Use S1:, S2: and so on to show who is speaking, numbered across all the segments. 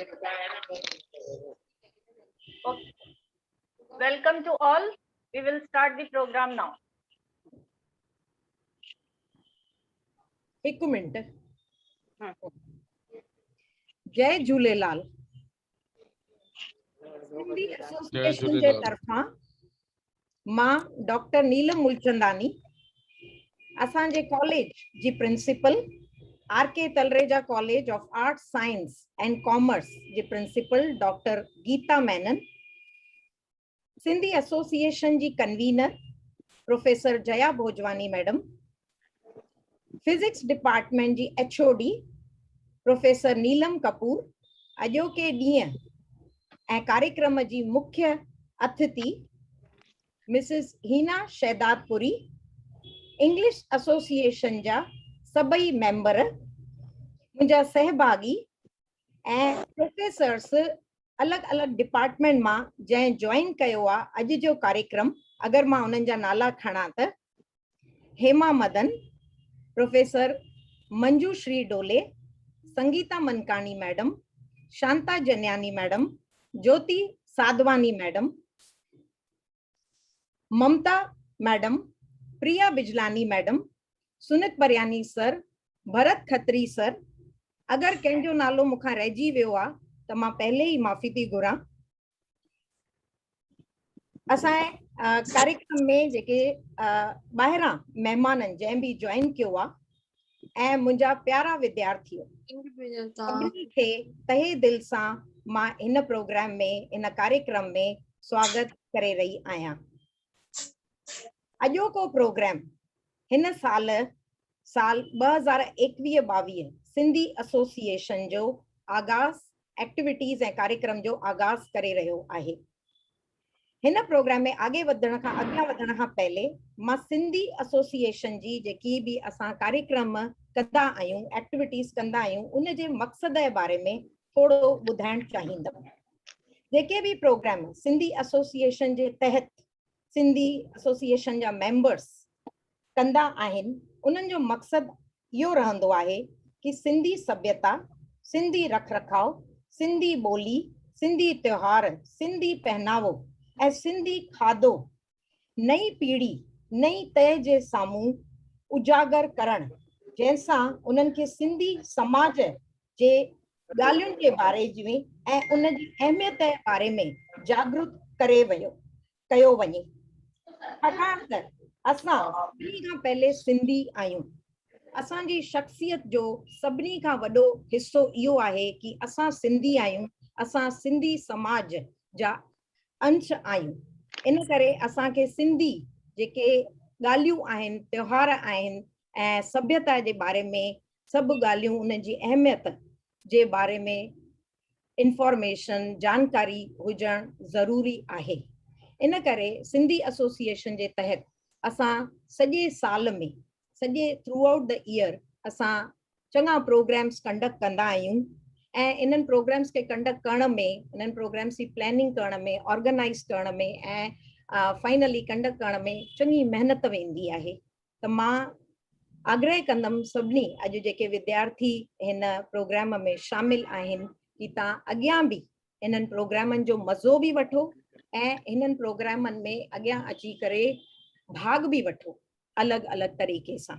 S1: Okay. Welcome to all. We will start the program now.
S2: हिकु minute. जय Jhulelal. Sindhi association जे तरफ़ां मां doctor Neelam Mulchandani असांजे college ji principal R K Talreja college of arts science and commerce ji principal doctor Geeta Menon Sindhi association ji convener professor Jaya Bhojwani madam physics department ji HOD professor Neelam Kapoor अॼोके ॾींहं ऐं कार्यक्रम जी मुख्य अतिथि Mrs Hina Shahdadpuri English association जा सभई member मुंहिंजा सहभागी ऐं प्रोफेसर्स अलॻि अलॻि डिपार्टमेंट मां जंहिं जॉइन कयो आहे अॼु जो कार्यक्रम अगरि मां उन्हनि जा नाला खणां त Hema Madan professor Manju Shri Dole Sangeeta Mankani madam Shanta Janiani madam Jyoti Sadhwani madam Mamta madam Priya Bijlani madam Sunit Paryani sir Bharat Khatri sir अगरि कंहिंजो नालो मूंखां रहिजी वियो आहे त मां पहले ई माफ़ी थी घुरां। असांजे कार्यक्रम में जेके ॿाहिरां महिमाननि जंहिं बि जॉइन कयो आहे ऐं मुंहिंजा प्यारा विद्यार्थी सभिनी खे तहे दिल सां मां हिन प्रोग्राम में हिन कार्यक्रम में स्वागत करे रही आहियां। अॼोको प्रोग्राम हिन साल साल 2021-22 सिंधी एसोसिएशन जो आगाज़ एक्टिविटीज़ ऐं कार्यक्रम जो आगाज़ करे रहियो आहे। हिन प्रोग्राम में आगे वधण खां अॻियां वधण खां पहले मां सिंधी एसोसिएशन जी जेकी बि असां कार्यक्रम कंदा आहियूं एक्टिविटीज़ कंदा आहियूं उन जे मक़सद जे बारे में थोरो ॿुधाइण चाहींदमि। जेके बि प्रोग्राम सिंधी एसोसिएशन जे तहत सिंधी एसोसिएशन जा मेंबर्स कंदा आहिनि उन्हनि जो मक़सदु इहो रहंदो आहे कि सिंधी सभ्यता सिंधी रख रखाव सिंधी ॿोली सिंधी त्योहार सिंधी पहनावो ऐं सिंधी खाधो नई पीढ़ी नई तह जे साम्हूं उजागर करणु जंहिंसां उन्हनि खे सिंधी समाज जे ॻाल्हियुनि जे बारे में ऐं उन जी अहमियत जे बारे में जागृत करे वियो कयो वञे। छाकाणि त असां सभिनी खां पहले सिंधी आहियूं। असांजी शख़्सियत जो सभिनी खां वॾो हिसो इहो आहे कि असां सिंधी आहियूं असां सिंधी समाज जा अंश आहियूं। इन करे असांखे सिंधी जेके ॻाल्हियूं आहिनि त्योहार आहिनि ऐं सभ्यता जे बारे में सभु ॻाल्हियूं उन जी अहमियत जे बारे में इंफॉर्मेशन जानकारी हुजणु ज़रूरी आहे। इन करे सिंधी एसोसिएशन जे तहत असां सॼे साल में सॼे थ्रू आउट the year असां चङा प्रोग्राम्स कंडक्ट कंदा आहियूं ऐं इन्हनि प्रोग्राम्स खे कंडक्ट करण में इन्हनि प्रोग्राम्स जी प्लानिंग करण में ऑर्गेनाइज़ करण में ऐं फाइनली कंडक्ट करण में चङी महिनत वेंदी आहे। त मां आग्रह कंदमि सभिनी अॼु जेके विद्यार्थी हिन प्रोग्राम में शामिल आहिनि कि तव्हां अॻियां बि इन्हनि प्रोग्रामनि जो मज़ो बि वठो ऐं इन्हनि प्रोग्रामनि में अॻियां अची करे भाग बि वठो अलॻि अलॻि तरीक़े सां।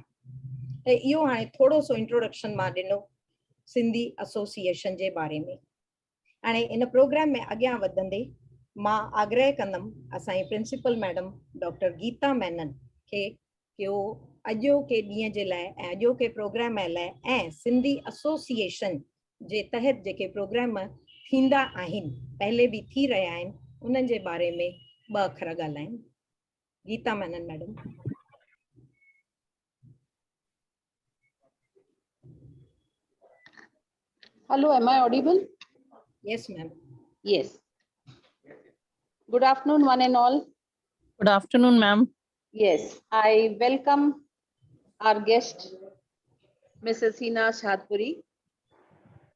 S2: त इहो हाणे थोरो सो इंट्रोडक्शन मां ॾिनो सिंधी एसोसिएशन जे बारे में। हाणे इन प्रोग्राम में अॻियां वधंदे मां आग्रह कंदमि असांजी principal madam doctor Geeta Menon खे कि उहो अॼोके ॾींहं जे लाइ ऐं अॼोके प्रोग्राम लाइ ऐं सिंधी एसोसिएशन जे तहत जेके प्रोग्राम थींदा आहिनि पहले बि थी रहिया आहिनि उन्हनि जे बारे में ॿ अखर ॻाल्हाइनि। Geeta Menon madam.
S3: Hello, am I audible?
S2: Yes, ma'am.
S3: Yes. Good afternoon, one and all.
S4: Good afternoon, ma'am.
S3: Yes, I welcome our guest, Mrs. Hina Shahdadpuri.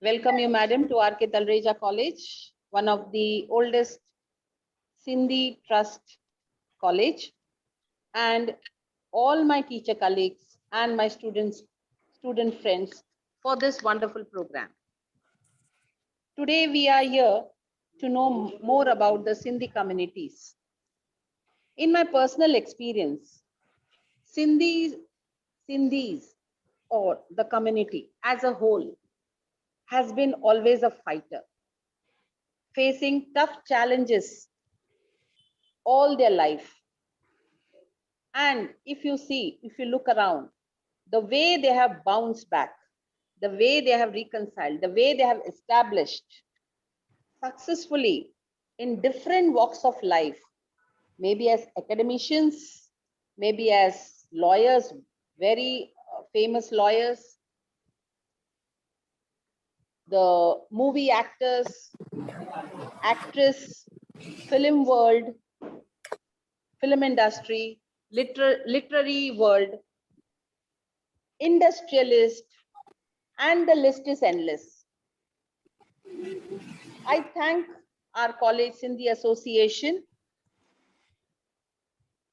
S3: Welcome you, madam, to R.K. Talreja College, one of the oldest Sindhi Trust College, and all my teacher colleagues and my student friends for this wonderful program. Today we are here to know more about the Sindhi communities. In my personal experience, Sindhis or the community as a whole has been always a fighter, facing tough challenges all their life. And if you see, if you look around, the way they have bounced back, the way they have reconciled, the way they have established successfully in different walks of life, maybe as academicians, maybe as lawyers, very famous lawyers, the movie actors, actress, film world, film industry, literary world, industrialist, and the list is endless. I thank our college Sindhi Association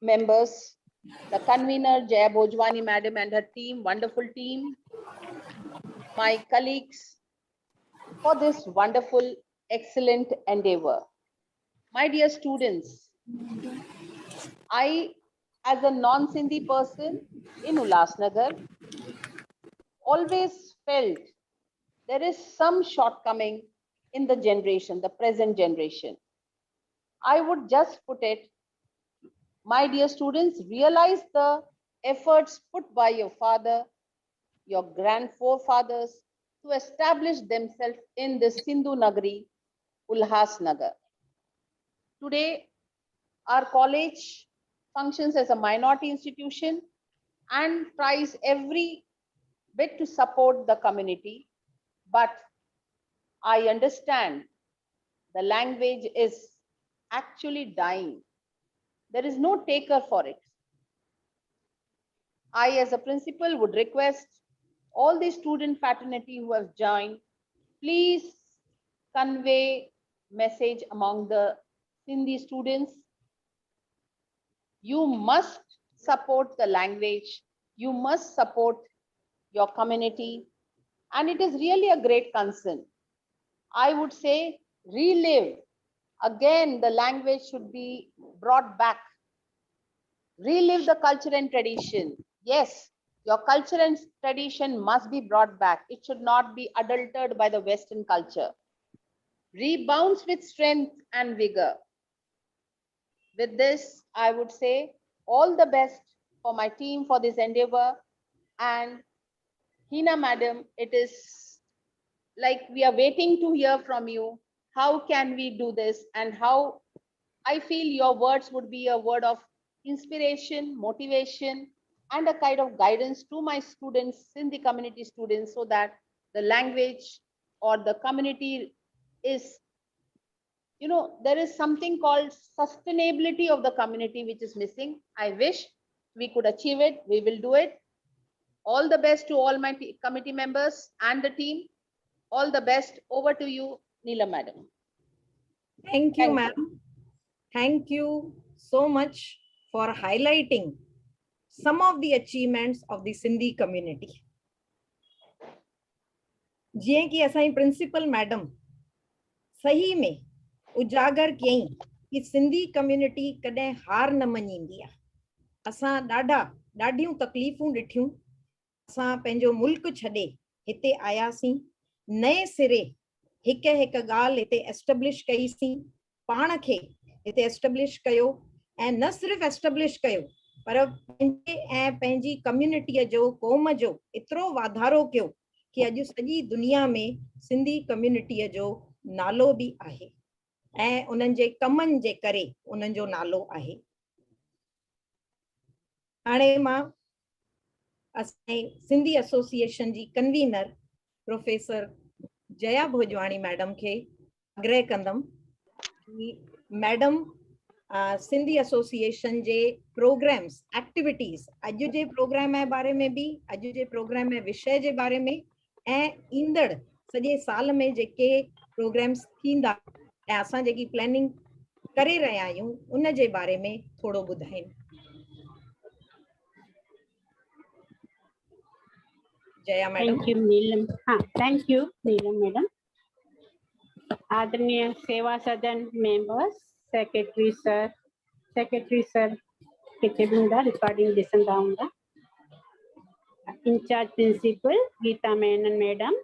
S3: members, the convener Jaya Bhojwani madam and her team, wonderful team, my colleagues, for this wonderful, excellent endeavor. My dear students, I, as a non-Sindhi person in Ulhasnagar, always felt there is some shortcoming in the generation, the present generation. I would just put it, my dear students, realize the efforts put by your father, your grand forefathers to establish themselves in this Sindhu Nagari, Ulhasnagar. Today, our college functions as a minority institution and tries every bit to support the community. But I understand the language is actually dying. There is no taker for it. I, as a principal, would request all the student fraternity who have joined, please convey message among the Sindhi students. You must support the language. You must support your community. And it is really a great concern. I would say relive. Again, the language should be brought back. Relive the culture and tradition. Yes, your culture and tradition must be brought back. It should not be adulterated by the Western culture. Rebounds with strength and vigor. With this, I would say all the best for my team for this endeavor. And Hina madam, it is like we are waiting to hear from you. How can we do this? And how I feel your words would be a word of inspiration, motivation, and a kind of guidance to my students, Sindhi community students, so that the language or the community is, you know, there is something called sustainability of the community which is missing. I wish we could achieve it. We will do it. All the best to all my committee members and the team. All the best. Over to you, Neelam madam.
S2: Thank you,
S3: Thank you.
S2: ma'am. Thank you so much for highlighting some of the achievements of the Sindhi community. जीअं की असांजी principal madam सही में उजागर कयईं की Sindhi community कॾहिं हार न मञींदी आहे। असां ॾाढियूं तकलीफ़ूं ॾिठियूं, असां पंहिंजो मुल्क छॾे हिते आयासीं, नए सिरे हिक हिक ॻाल्हि हिते एस्टेब्लिश कईसीं, पाण खे हिते एस्टेब्लिश कयो ऐं न सिर्फ़ एस्टेब्लिश कयो पर पंहिंजे ऐं पंहिंजी कम्युनिटीअ जो, क़ौम जो एतिरो वाधारो कयो की अॼु सॼी दुनिया में सिंधी कम्युनिटीअ जो नालो बि आहे ऐं उन्हनि जे कमनि जे करे उन्हनि जो नालो आहे। हाणे मां असांजी सिंधी एसोसिएशन जी convener professor Jaya Bhojwani madam खे आग्रह कंदमि की मैडम सिंधी एसोसिएशन जे प्रोग्राम्स, एक्टिविटीज़, अॼु जे प्रोग्राम जे बारे में बि, अॼु जे प्रोग्राम ऐं विषय जे बारे में ऐं ईंदड़ सॼे साल में जेके प्रोग्राम्स थींदा ऐं असां जेकी प्लानिंग करे रहिया आहियूं उन जे बारे में थोरो ॿुधाइनि। Jaya madam.
S5: Thank you, Neelam. Thank you, Neelam madam. आदरणीय Seva Sadan members, secretary sir, secretary sir किथे बि हूंदा, रिकॉर्डिंग ॾिसंदा हूंदा, incharge principal Geeta Menon madam,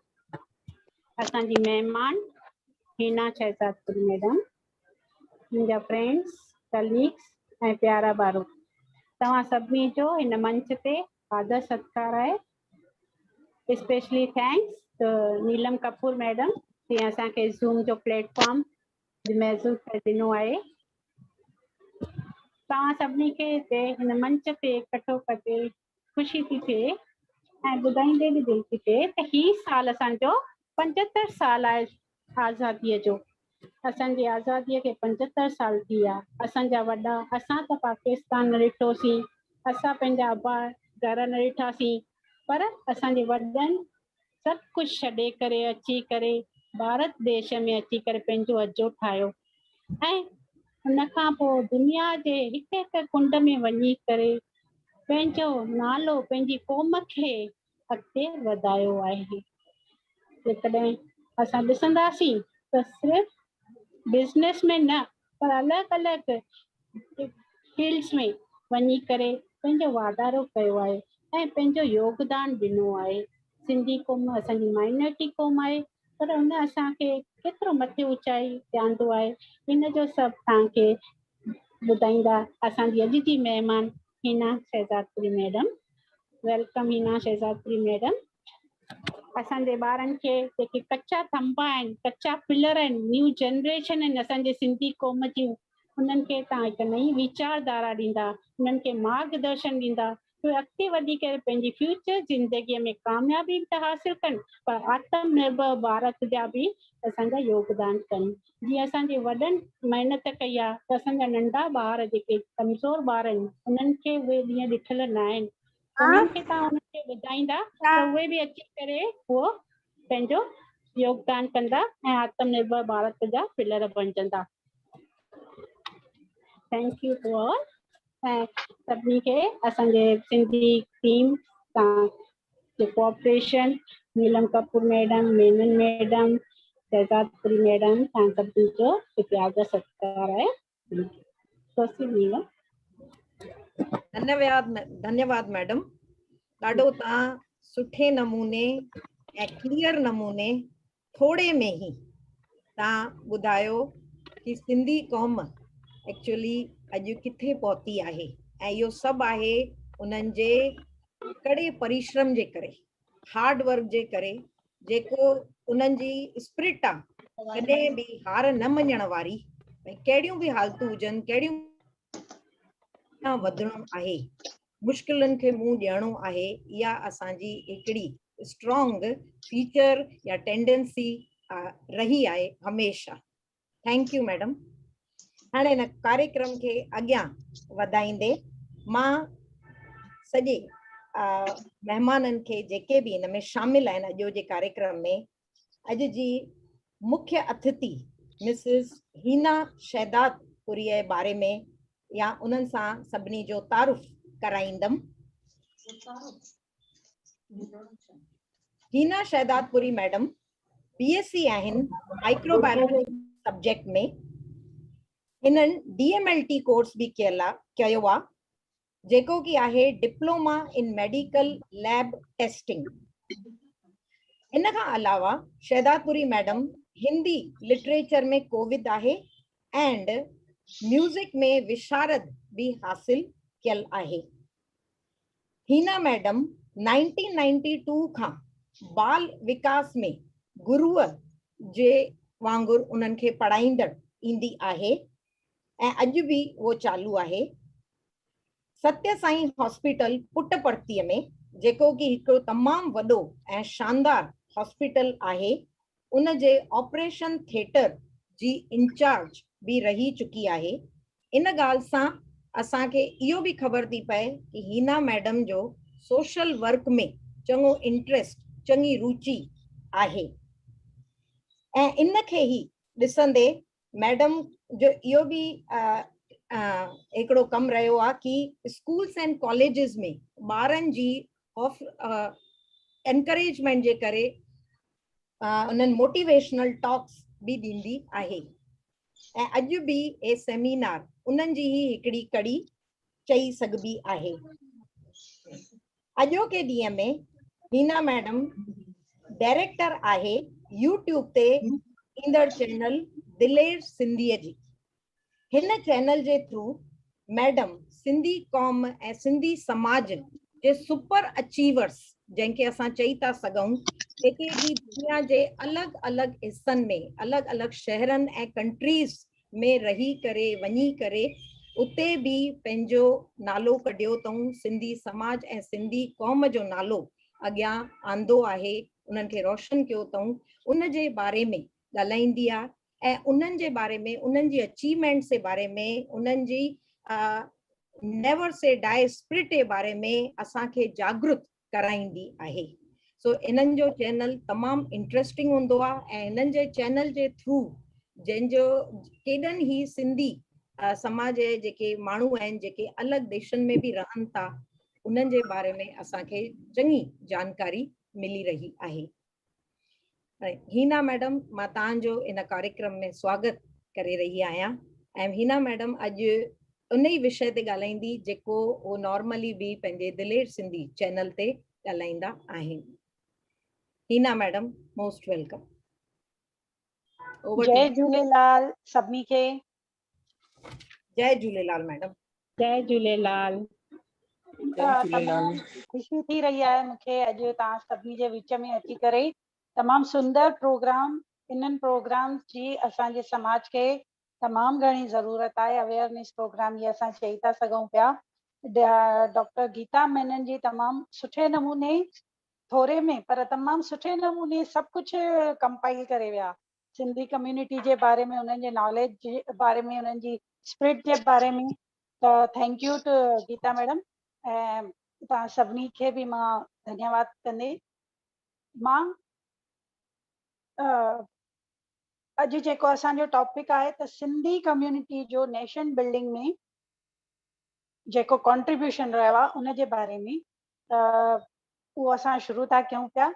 S5: असांजी महिमान हिना शहज़ादपुरी मैडम, मुंहिंजा फ्रेंड्स, कलीग्स ऐं प्यारा ॿारो, तव्हां सभिनी जो हिन मंच ते आदर सत्कार आहे। Specially thanks to Neelam Kapoor madam, जीअं असांखे ज़ूम जो प्लेटफॉर्म महज़ूर करे ॾिनो आहे। तव्हां सभिनी खे हिते हिन मंच ते इकट्ठो कंदे ख़ुशी थी थिए ऐं ॿुधाईंदे बि दिलि थी थिए त ही साल असांजो 75 साल आहे आज़ादीअ जो। असांजी आज़ादीअ खे 75 साल थी विया। असांजा वॾा, असां त पाकिस्तान न ॾिठोसीं, असां पंहिंजा अबा घर न ॾिठासीं, पर असांजे वॾनि सभु कुझु छॾे करे अची करे भारत देश में अची करे पंहिंजो अजो ठाहियो ऐं उन खां पोइ दुनिया जे हिकु हिकु कुंड में वञी करे पंहिंजो नालो, पंहिंजी क़ौम खे अॻिते वधायो आहे। जेकॾहिं असां ॾिसंदासीं त सिर्फ़ बिज़नेस में न पर अलॻि अलॻि फील्ड्स में वञी करे पंहिंजो वाधारो कयो आहे ऐं पंहिंजो योगदान ॾिनो आहे। सिंधी क़ौम असांजी माइनॉरिटी क़ौम आहे, पर उन असांखे केतिरो मथे ऊंचाई ते आंदो आहे, इन जो सभु तव्हांखे ॿुधाईंदा असांजी अॼु जी महिमान Hina Shahzadpuri madam. Welcome Hina Shahzadpuri madam. असांजे ॿारनि खे जेके कच्चा थंबा आहिनि, कच्चा पिलर आहिनि, न्यू जनरेशन आहिनि असांजे सिंधी क़ौम जूं, उन्हनि खे तव्हां हिकु नई वीचारधारा ॾींदा, उन्हनि खे मार्गदर्शन ॾींदा, उहे अॻिते वधी करे पंहिंजी फ्यूचर ज़िंदगीअ में कामयाबी बि त हासिल कनि, पर आत्मनिर्भर भारत जा बि असांजा योगदान कनि। जीअं असांजे वॾनि महिनत कई आहे त असांजा नंढा ॿार जेके कमज़ोर ॿार आहिनि, उन्हनि खे उहे ॾींहं ॾिठल न आहिनि, उन्हनि खे तव्हां उन्हनि खे ॿुधाईंदा त उहे बि अची करे उहो पंहिंजो योगदान कंदा ऐं आत्मनिर्भर भारत जा पिलर बणिजंदा। Thank you to all ऐं सभिनी खे असांजे सिंधी टीम सां cooperation, Neelam Kapoor madam, Menon madam, Shahzadpuri madam, तव्हां सभिनी जो हिते आदर सत्कार आहे। नीलम।
S2: धन्यवाद, धन्यवाद मैडम। ॾाढो तव्हां सुठे नमूने ऐं क्लियर नमूने थोड़े में ही तव्हां ॿुधायो कि सिंधी क़ौम एक्चुअली अॼु किथे पहुती आहे ऐं इहो सभु आहे उन्हनि जे कड़े परिश्रम जे करे, हार्ड वर्क जे करे, जेको उन्हनि जी स्पिरिट आहे कॾहिं बि हार न मञण वारी, भई कहिड़ियूं बि हालतूं हुजनि, कहिड़ियूं वधणो आहे, मुश्किलुनि खे मुंहुं ॾियणो आहे, इहा असांजी हिकिड़ी स्ट्रॉन्ग फीचर या टेंडेंसी रही आहे हमेशा। Thank you madam. हाणे हिन कार्यक्रम खे अॻियां वधाईंदे मां सॼे महिमाननि खे जेके बि हिन में शामिल आहिनि अॼु जे कार्यक्रम में, अॼु जी मुख्य अतिथि मिसिस हीना शहदादपुरीअ जे बारे में या उन्हनि सां सभिनी जो तारुफ़ कराईंदमि। हीना शहदादपुरी मैडम बीएससी आहिनि माइक्रोबायोलॉजी सब्जेक्ट में। हिननि डीएमएलटी कोर्स बि कयल आहे, कयो आहे, जेको की आहे diploma in medical lab testing. इन खां अलावा शहदादपुरी मैडम हिंदी लिटरेचर में कोविद आहे एंड म्यूज़िक में विशारद बि हासिल कयल आहे। हीना मैडम 1992 खां बाल विकास में गुरूअ जे वांगुरु उन्हनि खे पढ़ाईंदड़ ईंदी आहे ऐं अॼु बि उहो चालू आहे। सत्य साईं हॉस्पिटल पुटपर्तीअ में, जेको की हिकिड़ो तमामु वॾो ऐं शानदार हॉस्पिटल आहे, उन जे ऑपरेशन थिएटर जी इंचार्ज बि रही चुकी आहे। इन ॻाल्हि सां असांखे इहो बि ख़बर थी पए कि हीना मैडम जो सोशल वर्क में चङो इंट्रस्ट, चङी रुचि आहे ऐं इन खे ई ॾिसंदे मैडम जो इहो बि हिकिड़ो कमु रहियो आहे कि स्कूल्स एंड कॉलेजेस में ॿारनि जी एनकरेजमेंट जे करे उन्हनि मोटिवेशनल टॉक्स به ڏيندي آهي ۽ اڄ به اهي سيمينار انهن جي ئي هڪڙي ڪڙي چئي سگهبي آهي. اڄوڪي ڏينهن ۾ هينا ميڊم ڊائريڪٽر آهي يوٽيوب تي ايندڙ چينل دلير سنڌيء جي. هن چينل جي ٿرو ميڊم سنڌي قوم ۽ سنڌي سماج جي سپر اچيورس جنهن کي اسان چئي ٿا سگهون جيڪي به دنيا جي الڳ الڳ حصن ۾ الڳ الڳ شهرن ۽ ڪنٽريز ۾ رهي ڪري وڃي ڪري اتي به پنهنجو نالو ڪڍيو اٿئون سنڌي سماج ۽ سنڌي قوم جو نالو اڳيان آندو آهي انهن کي روشن ڪيو اٿئون ان جي باري ۾ ڳالهائيندي آهي ۽ انهن جي باري ۾ انهن جي اچيومينٽس جي باري ۾ انهن جي نيور سي ڊائي اسپرٽ جي باري ۾ اسان کي جاڳرت ڪرائيندي آهي سو انهن جو چينل تمام انٽريسٽنگ هوندو آهي ۽ انهن جي چينل جي ٿرو جنهن جو ڪيڏن هي سنڌي سماج جي جيڪي ماڻهو آهن جيڪي الڳ ديشن ۾ به رهن ٿا انهن جي باري ۾ اسان کي چڱي جانڪاري ملي رهي آهي. هينا ميڊم مان توهان جو ان ڪاريڪرم ۾ سواگت ڪري رهي آهيان ۽ هينا ميڊم اڄ ان ئي وشي تي ڳالهائيندي جيڪو هو نارملي به پنهنجي دلير سنڌي چينل تي ڳالهائيندا آهن. هينا ميڊم موسٽ welcome.
S6: جئي جهوليلال سڀني کي.
S2: جئي جهوليلال ميڊم.
S5: جئي جهوليلال.
S6: جئي جهوليلال. خوشي ٿي رهي آهي مون کي اڄ توهان سڀني جي وچ ۾ اچي ڪري تمام سندر پروگرام انهن پروگرامز جي اسان جي سماج کي تمام گهڻي ضرورت آهي اويئرنيس پروگرام اهي اسان چئي ٿا سگهون پيا ڊاڪٽر گيتا مينن جي تمام سٺي نموني ٿوري ۾ پر تمام سٺي نموني سڀ ڪجهه ڪمپائل ڪري ويا سنڌي ڪميونٽي جي باري ۾ انهن جي ناليج جي باري ۾ انهن جي اسپرٽ جي باري ۾ ته thank you to Geeta madam ۽ توهان سڀني کي به مان ڌنيواد ڪندي مان اڄ جيڪو اسان جو ٽاپڪ آهي ته سنڌي ڪميونٽي جو نيشن بلڊنگ ۾ جيڪو ڪنٽريبيوشن رهيو آهي ان جي باري ۾ ته اهو اسان شروع ٿا ڪيون پيا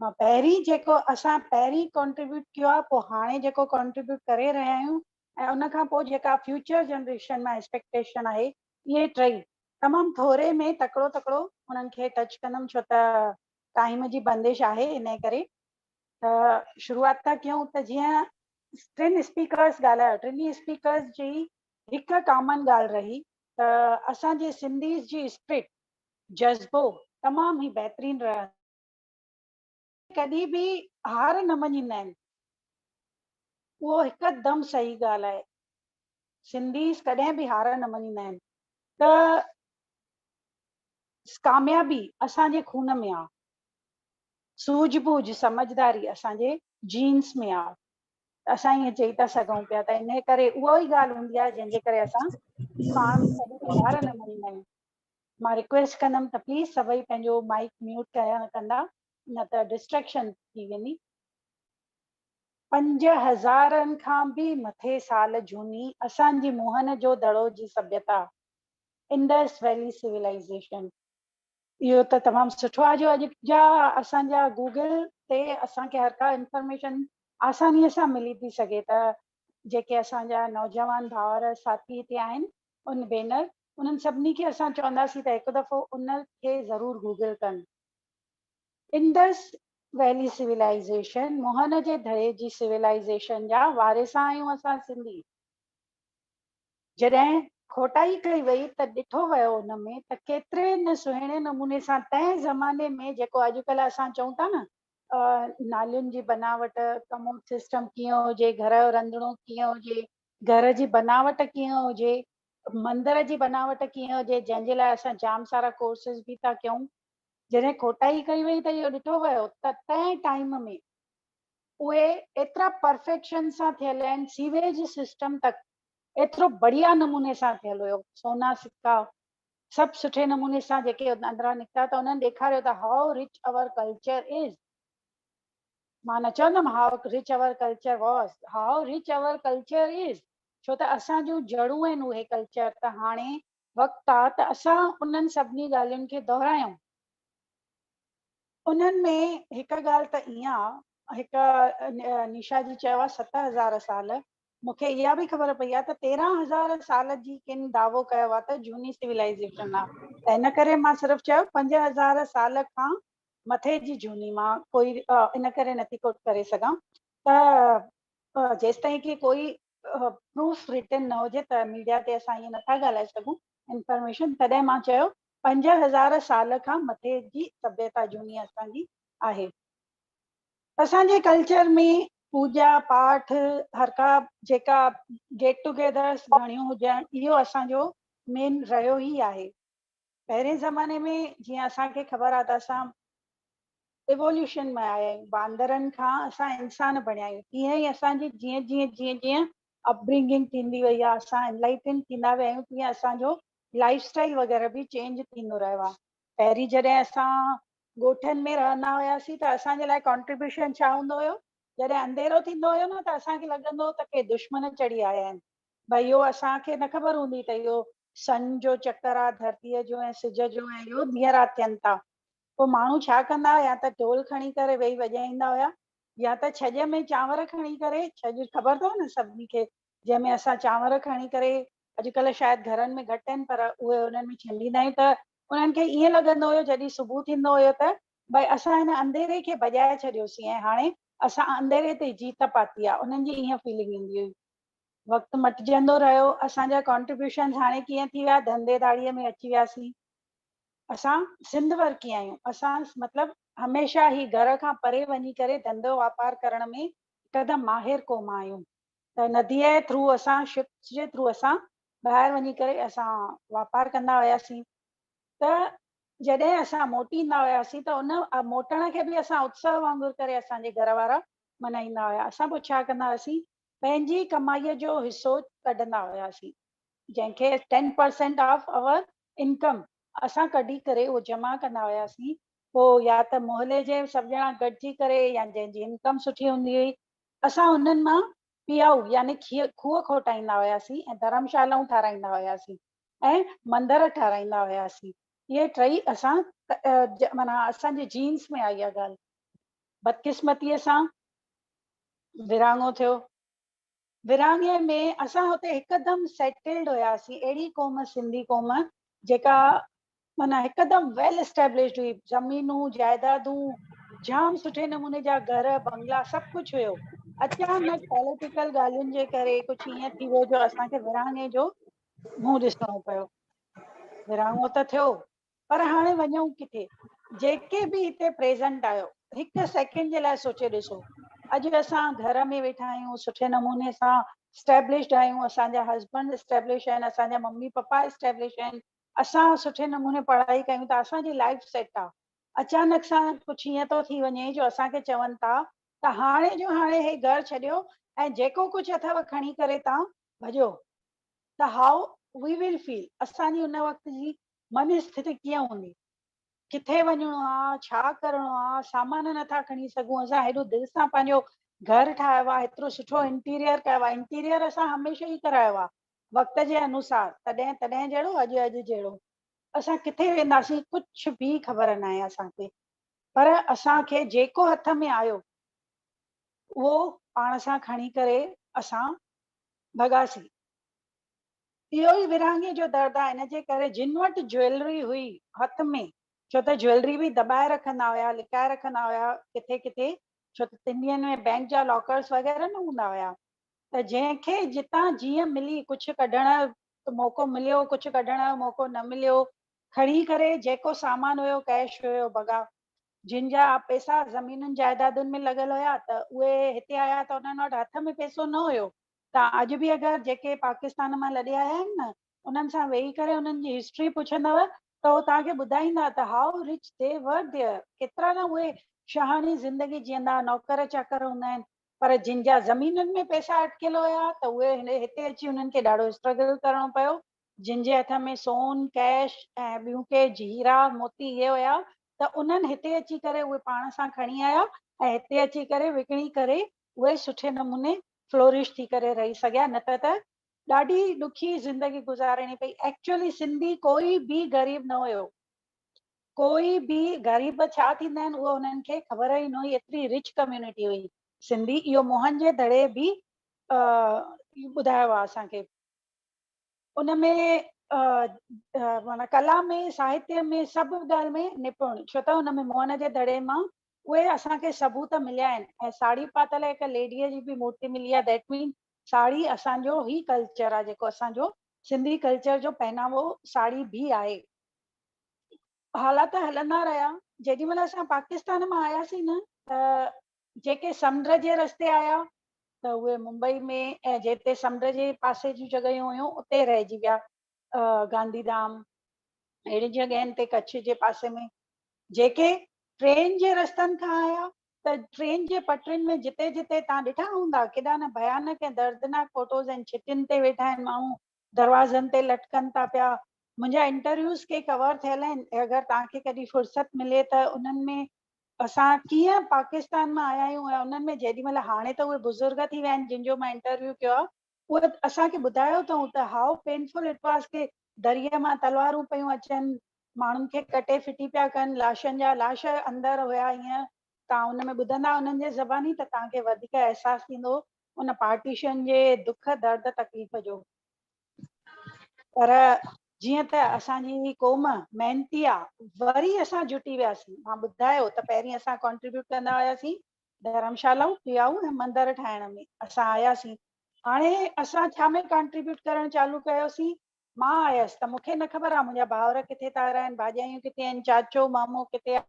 S6: مان پهرين جيڪو اسان پهرين ڪنٽريبيوٽ ڪيو آهي پوء هاڻي جيڪو ڪنٽريبيوٽ ڪري رهيا آهيون ۽ ان کان پوء جيڪا فيوچر جنريشن مان ايڪسپيڪٽيشن آهي اهي ٽئي تمام ٿوري ۾ تڪڙو تڪڙو انهن کي ٽچ ڪندم ڇو ته ٽائيم جي بندش آهي ان ڪري ته شروعات ٿا ڪيون ته جيئن ٽن اسپيڪرس ڳالهايو ٽنهي اسپيڪرس جي هڪ ڪامن ڳالهه رهي ته اسان جي سنڌيز جي اسپرٽ جذبو تمام ئي بهترين رهندو ڪڏهن به هار نه مڃيندا آهن. اهو هڪدم صحيح ڳالهه آهي. سنڌيز ڪڏهن به هار نه مڃيندا آهن ته ڪاميابي اسان جي خون ۾ آ. سوجهه ٻوجهه سمجهداري اسان جي جينز ۾ آ. ته اسان ائين چئي ٿا سگهون پيا ته انهي ڪري اها ئي ڳالهه هوندي آهي جنهن جي ڪري اسان پاڻ ۾ ڪڏهن به هار نه مڃيندا آهيون. مان رڪويسٽ ڪندم ته پليز سڀئي پنهنجو مائيڪ ميوٽ ڪرڻ ڪندا نه ته ڊسٽريڪشن ٿي ويندي. پنج هزارن کان به مٿي سال جهوني اسان جي موهن جو دڙو جي سڀيتا، انڊس ويلي سولائيزيشن، اهو ته تمام سٺو آهي جو اڄ جا اسان جا گوگل تي اسان کي هر ڪا انفارميشن آساني سان ملي ٿي سگهي ته جيڪي اسان جا نوجوان ڀائر ساٿي هتي آهن ان ڀينر انهن سڀني کي اسان چونداسين ته هڪ دفعو ان کي ضرور گوگل ڪن. انڊس ويلي سولائيزيشن، موهن جي دڙي جي سولائيزيشن جا وارث آهيون اسان سنڌي. جڏهن کوٽائي ڪئي وئي ته ڏٺو ويو ان ۾ ته ڪيتري نه سهڻي نموني سان تنهن زماني ۾ جيڪو اڄڪلهه اسان چئون ٿا نه نالين جي بناوٽ، ڪموڊ سسٽم ڪيئن هجي، گهر جو رنڌڻو ڪيئن هجي، گهر جي بناوٽ ڪيئن هجي، مندر جي بناوٽ ڪيئن هجي، جنهن جي لاء اسان جام سارا ڪورسز به ٿا ڪيون. جڏهن کوٽائي ڪئي وئي ته اهو ڏٺو ويو ته تنهن ٽائيم ۾ اهي ايترا پرفيڪشن سان ٿيل آهن، سيويج سسٽم تڪ ايترو بڙيا نموني سان ٿيل هيو، سونا سڪا سڀ سٺي نموني سان جيڪي اندران نڪتا ته انهن ڏيکاريو ته how rich our culture is. مان نه چوندم how rich our culture was, how rich our culture is, ڇو ته اسان جون جڙون آهن اهي ڪلچر ته هاڻي وقت آ ته اسان انهن سڀني ڳالهين کي دهرايون. انهن ۾ هڪ ڳالهه ته ائين آ، هڪ نشا جي چيو آهي 7000 سال، مون کي اها به خبر پئي آهي ته 13000 سال جي ڪن دعوو ڪيو آهي ته جهوني سولائيزيشن آهي، ته ان ڪري مان صرف چيو 5000 سال کان مٿي جي جهوني، مان ڪوئي ان ڪري نٿي ڪوٽ ڪري سگهان ته جيستائين ڪي ڪوئي پروف رٽن نه هجي ته ميڊيا تي اسان ائين نٿا ڳالهائي سگهون انفارميشن، تڏهن مان چيو 5000 سال کان مٿي جي سڀيتا جهوني اسان جي آهي. اسان جي ڪلچر ۾ پوڄا پاٺ هر ڪا جيڪا گيٽ ٽوگيدرس گهڻيون هجن اهو اسان جو مين رهيو ئي آهي. پهرين زماني ۾ جيئن اسان کي خبر آهي ته اسان ايووليوشن ۾ آيا آهيون، باندرن کان اسان انسان بڻيا آهيون، تيئن ئي اسان جي جيئن جيئن جيئن جيئن اپبرنگنگ ٿيندي وئي آهي، اسان انلائٽن ٿيندا ويا آهيون، تيئن اسان جو لائف اسٽائل وغيره به چينج ٿيندو رهيو آهي. پهرين جڏهن اسان ڳوٺن ۾ رهندا هياسين ته اسان جي لاء ڪانٽريبيوشن ڇا هوندو هيو، جڏهن انڌيرو ٿيندو هيو نه ته اسان کي لڳندو هو ته ڪي دشمن چڙهي آيا آهن، ڀئي اهو اسان کي نه خبر هوندي ته اهو سن جو چڪر آهي ڌرتيء جو ۽ سج جو ۽ اهو ڏينهن رات ٿين ٿا. پوء ماڻهو ڇا ڪندا هئا، يا ته ڍول کڻي ڪري ويهي وڄائيندا هيا، يا ته ڇڄ ۾ چانور کڻي ڪري، ڇڄ خبر اٿو نه سڀني کي، جنهن ۾ اسان چانور کڻي ڪري، اڄڪلهه شايد گهرن ۾ گهٽ آهن پر اهي انهن ۾ ڇنڊيندا آهيون ته انهن کي ائين لڳندو هيو جڏهن صبح ٿيندو هيو ته ڀئي اسان هن انڌيري کي ڀڄائي ڇڏيوسين ۽ هاڻي اسان انڌيري تي جيت پاتي آهي، انهن جي ائين فيلنگ ايندي هئي. وقت مٽجندو رهيو، اسان جا ڪانٽريبيوشنز هاڻي ڪيئن ٿي ويا، ڌنڌي ڌاڙيء ۾ اچي وياسين. اسان سنڌ ورڪي آهيون، اسان مطلب هميشه هي گهر کان پري وڃي ڪري ڌنڌو واپار ڪرڻ ۾ هڪدم ماهر قوم آهيون ته نديء جي ٿرو اسان شپس جي ٿرو اسان ٻاهر وڃي ڪري اسان واپار ڪندا هياسين ته جڏهن اسان موٽي ايندا هياسين ته ان موٽڻ کي به اسان اتساهه وانگر ڪري اسان جي گهر وارا ملهائيندا هيا. اسان پوء ڇا ڪندا هياسين پنهنجي ڪمائيء جو حصو ڪڍندا هياسين جنهن کي 10% آف our income اسان ڪڍي ڪري اهو جمع ڪندا هياسين. پوء يا ته محلي جي سڀ ڄڻا گڏجي ڪري يا جنهن جي انڪم سٺي هوندي هئي اسان انهن مان پيائو يعني کوهه کوٽائيندا هياسين ۽ ڌرمشالائون ٺاراهيندا هياسين ۽ مندر ٺاراهيندا هياسين. اهي ٽئي اسان معنيٰ اسان جي جينز ۾ آئي اها ڳالهه. بدقسمتيء سان ورهاڱو ٿيو. ورهاڱي ۾ اسان هتي هڪدم سيٽلڊ هياسين، اهڙي قوم سنڌي قوم جيڪا معنيٰ هڪدم ويل اسٽيبلشڊ هئي، زمينون جائدادون جام سٺي نموني جا گهر بنگلا سڀ ڪجهه هيو. اچانڪ پوليٽيڪل ڳالهين جي ڪري ڪجهه ائين ٿي ويو جو اسان کي ورهاڱي جو منهن ڏسڻو پيو. ورهاڱو ته ٿيو پر هاڻي وڃون ڪٿي؟ جيڪي به هتي پريزنٽ آهيو، هڪ سيڪنڊ جي لاء سوچي ڏسو، اڄ اسان گهر ۾ ويٺا آهيون، سٺي نموني سان اسٽيبلشڊ آهيون، اسان جا هسبنڊ اسٽيبلش آهن، اسان جا ممي پپا اسٽيبلش آهن، اسان سٺي نموني پڙهائي ڪيون ٿا، اسان جي لائيف سيٽ آهي. اچانڪ سان ڪجهه ائين ٿو ٿي وڃي جو اسان کي چون ٿا ته هاڻي جو هاڻي هي گهر ڇڏيو ۽ جيڪو ڪجهه اٿو کڻي ڪري توهان ڀڄو ته هائو وي ول فيل، اسان جي ان وقت جي من اسٿتي ڪيئن هوندي؟ ڪٿي وڃڻو آ، ڇا ڪرڻو آ، سامان نٿا کڻي سگهون، اسان هيڏو دل سان پنهنجو گهر ٺاهيو آ، هيترو سٺو انٽيريئر ڪيو آ، انٽيريئر اسان هميشه ئي ڪرايو آ، وقت جي انوسار، تڏهن تڏهن جهڙو اڄ اڄ جهڙو. اسان ڪٿي وينداسين ڪجهه به خبر ناهي اسان کي، پر اسان کي جيڪو هٿ ۾ آيو اهو پاڻ سان کڻي ڪري اسان ڀڳاسين. اهو ئي ورهاڱي جو درد آهي، ان جي ڪري جن وٽ جويلري هئي هٿ ۾، ڇو ته جويلري به دٻائي رکندا هيا، لڪائي رکندا هيا ڪٿي ڪٿي، ڇو ته تن ڏينهن ۾ بئنڪ جا لاڪرس وغيره نه هوندا هيا ته جنهن کي جتان جيئن ملي ڪجهه ڪڍڻ جو موقعو مليو، ڪجهه ڪڍڻ جو موقعو نه مليو، کڻي ڪري جيڪو سامان هيو ڪيش هيو ڀڳا. جن جا پئسا زمينن جائدادن ۾ لڳل هيا ته اهي هتي آيا ته انهن وٽ هٿ ۾ پئسو نه هيو، توهان اڄ به اگر جيڪي پاڪستان مان لڏي آيا آهن نه انهن سان ويهي ڪري انهن جي هسٽري پڇندؤ ته هو توهان کي ٻڌائيندا ته how rich the were there ڪيترا نه اهي شاهاڻي زندگي جيئندا نوڪر چاڪر هوندا آهن پر جن جا زمينن ۾ پئسا اٽڪيل هيا ته اهي هتي اچي انهن کي ڏاڍو اسٽرگل ڪرڻو پيو جن جي هٿ ۾ سون ڪيش ۽ ٻيون ڪي هيرا موتي اهي هيا ته انهن هتي اچي ڪري اهي پاڻ سان کڻي آيا ۽ هتي اچي ڪري وڪڻي ڪري اهي سٺي نموني فلورش ٿي ڪري رهي سگهيا نه ته ته ڏاڍي ڏکي زندگي گذارڻي پئي. ايڪچوئلي سنڌي ڪوئي به غريب نه هيو. ڪوئي به غريب ڇا ٿيندا آهن اهو انهن کي خبر ئي نه هئي، ايتري رچ ڪميونٽي هئي سنڌي. اهو موهن جي دڙي به ٻڌايو آهي اسان کي. ان ۾ معنيٰ ڪلا ۾ ساهتيه ۾ سڀ ڳالهه ۾ نپڻ، ڇو ته ان ۾ موهن جي دڙي مان اهي اسان کي ثبوت مليا آهن ۽ ساڙهي پاتل هڪ ليڊيء جي به مورتي ملي آهي. That مين ساڙهي اسان جو هي ڪلچر آهي، جيڪو اسان جو سنڌي ڪلچر جو پهناوو ساڙهي به آهي. حالات هلندا رهيا. جيڏي مهل اسان پاڪستان مان آياسين نه ته جيڪي سمنڊ جي رستي آيا ته اهي ممبئي ۾ ۽ جتي سمنڊ جي پاسي جون جڳهيون هيون اتي رهجي ويا، گانڌي ڌام اهڙين جڳهين تي ڪڇ جي پاسي ۾. جيڪي ٽرين جي رستن کان آيا ته ٽرين جي پٽرين ۾ جتي جتي تان ڏٺا هوندا ڪيڏا نه ڀيانڪ ۽ دردناڪ فوٽوز آهن، ڇتين تي ويٺا آهن ماڻهو، دروازن تي لٽڪن ٿا پيا. منهنجا انٽرويوز ڪي ڪور ٿيل آهن، اگر توهان کي ڪڏهن فرصت ملي ته انهن ۾ اسان ڪيئن پاڪستان مان آيا آهيون ۽ انهن ۾ جيڏي مهل هاڻي ته اهي بزرگ ٿي ويا آهن جن جو مان انٽرويو ڪيو آهي، اهي اسان کي ٻڌايو اٿئون ته هائو پينفل it was ڪي دريء مان تلوارون پيون اچن، ماڻهن کي ڪٽي ڦٽي پيا ڪن، لاشن جا لاش اندر هيا ائين. توهان ان ۾ ٻڌندا انهن جي زباني ته توهان کي وڌيڪ احساس ٿيندو ان پارٽيشن جي دک درد تڪليف جو. پر جيئن ته اسان جي هي قوم محنتي آ، وري اسان جٽي وياسين. مان ٻڌايو ته پهرين اسان ڪنٽريبيوٽ ڪندا هياسين ڌرمشالائون، ڪريائون ۽ مندر ٺاهڻ ۾ اسان آياسين. هاڻي اسان ڇا ۾ ڪنٽريبيوٽ ڪرڻ چالو ڪيوسين. مان آيس ته مون کي نه خبر آ منهنجا ڀائر ڪٿي ٿا رهن، ڀاڄايون ڪٿي آهن، چاچو مامو ڪٿي آ.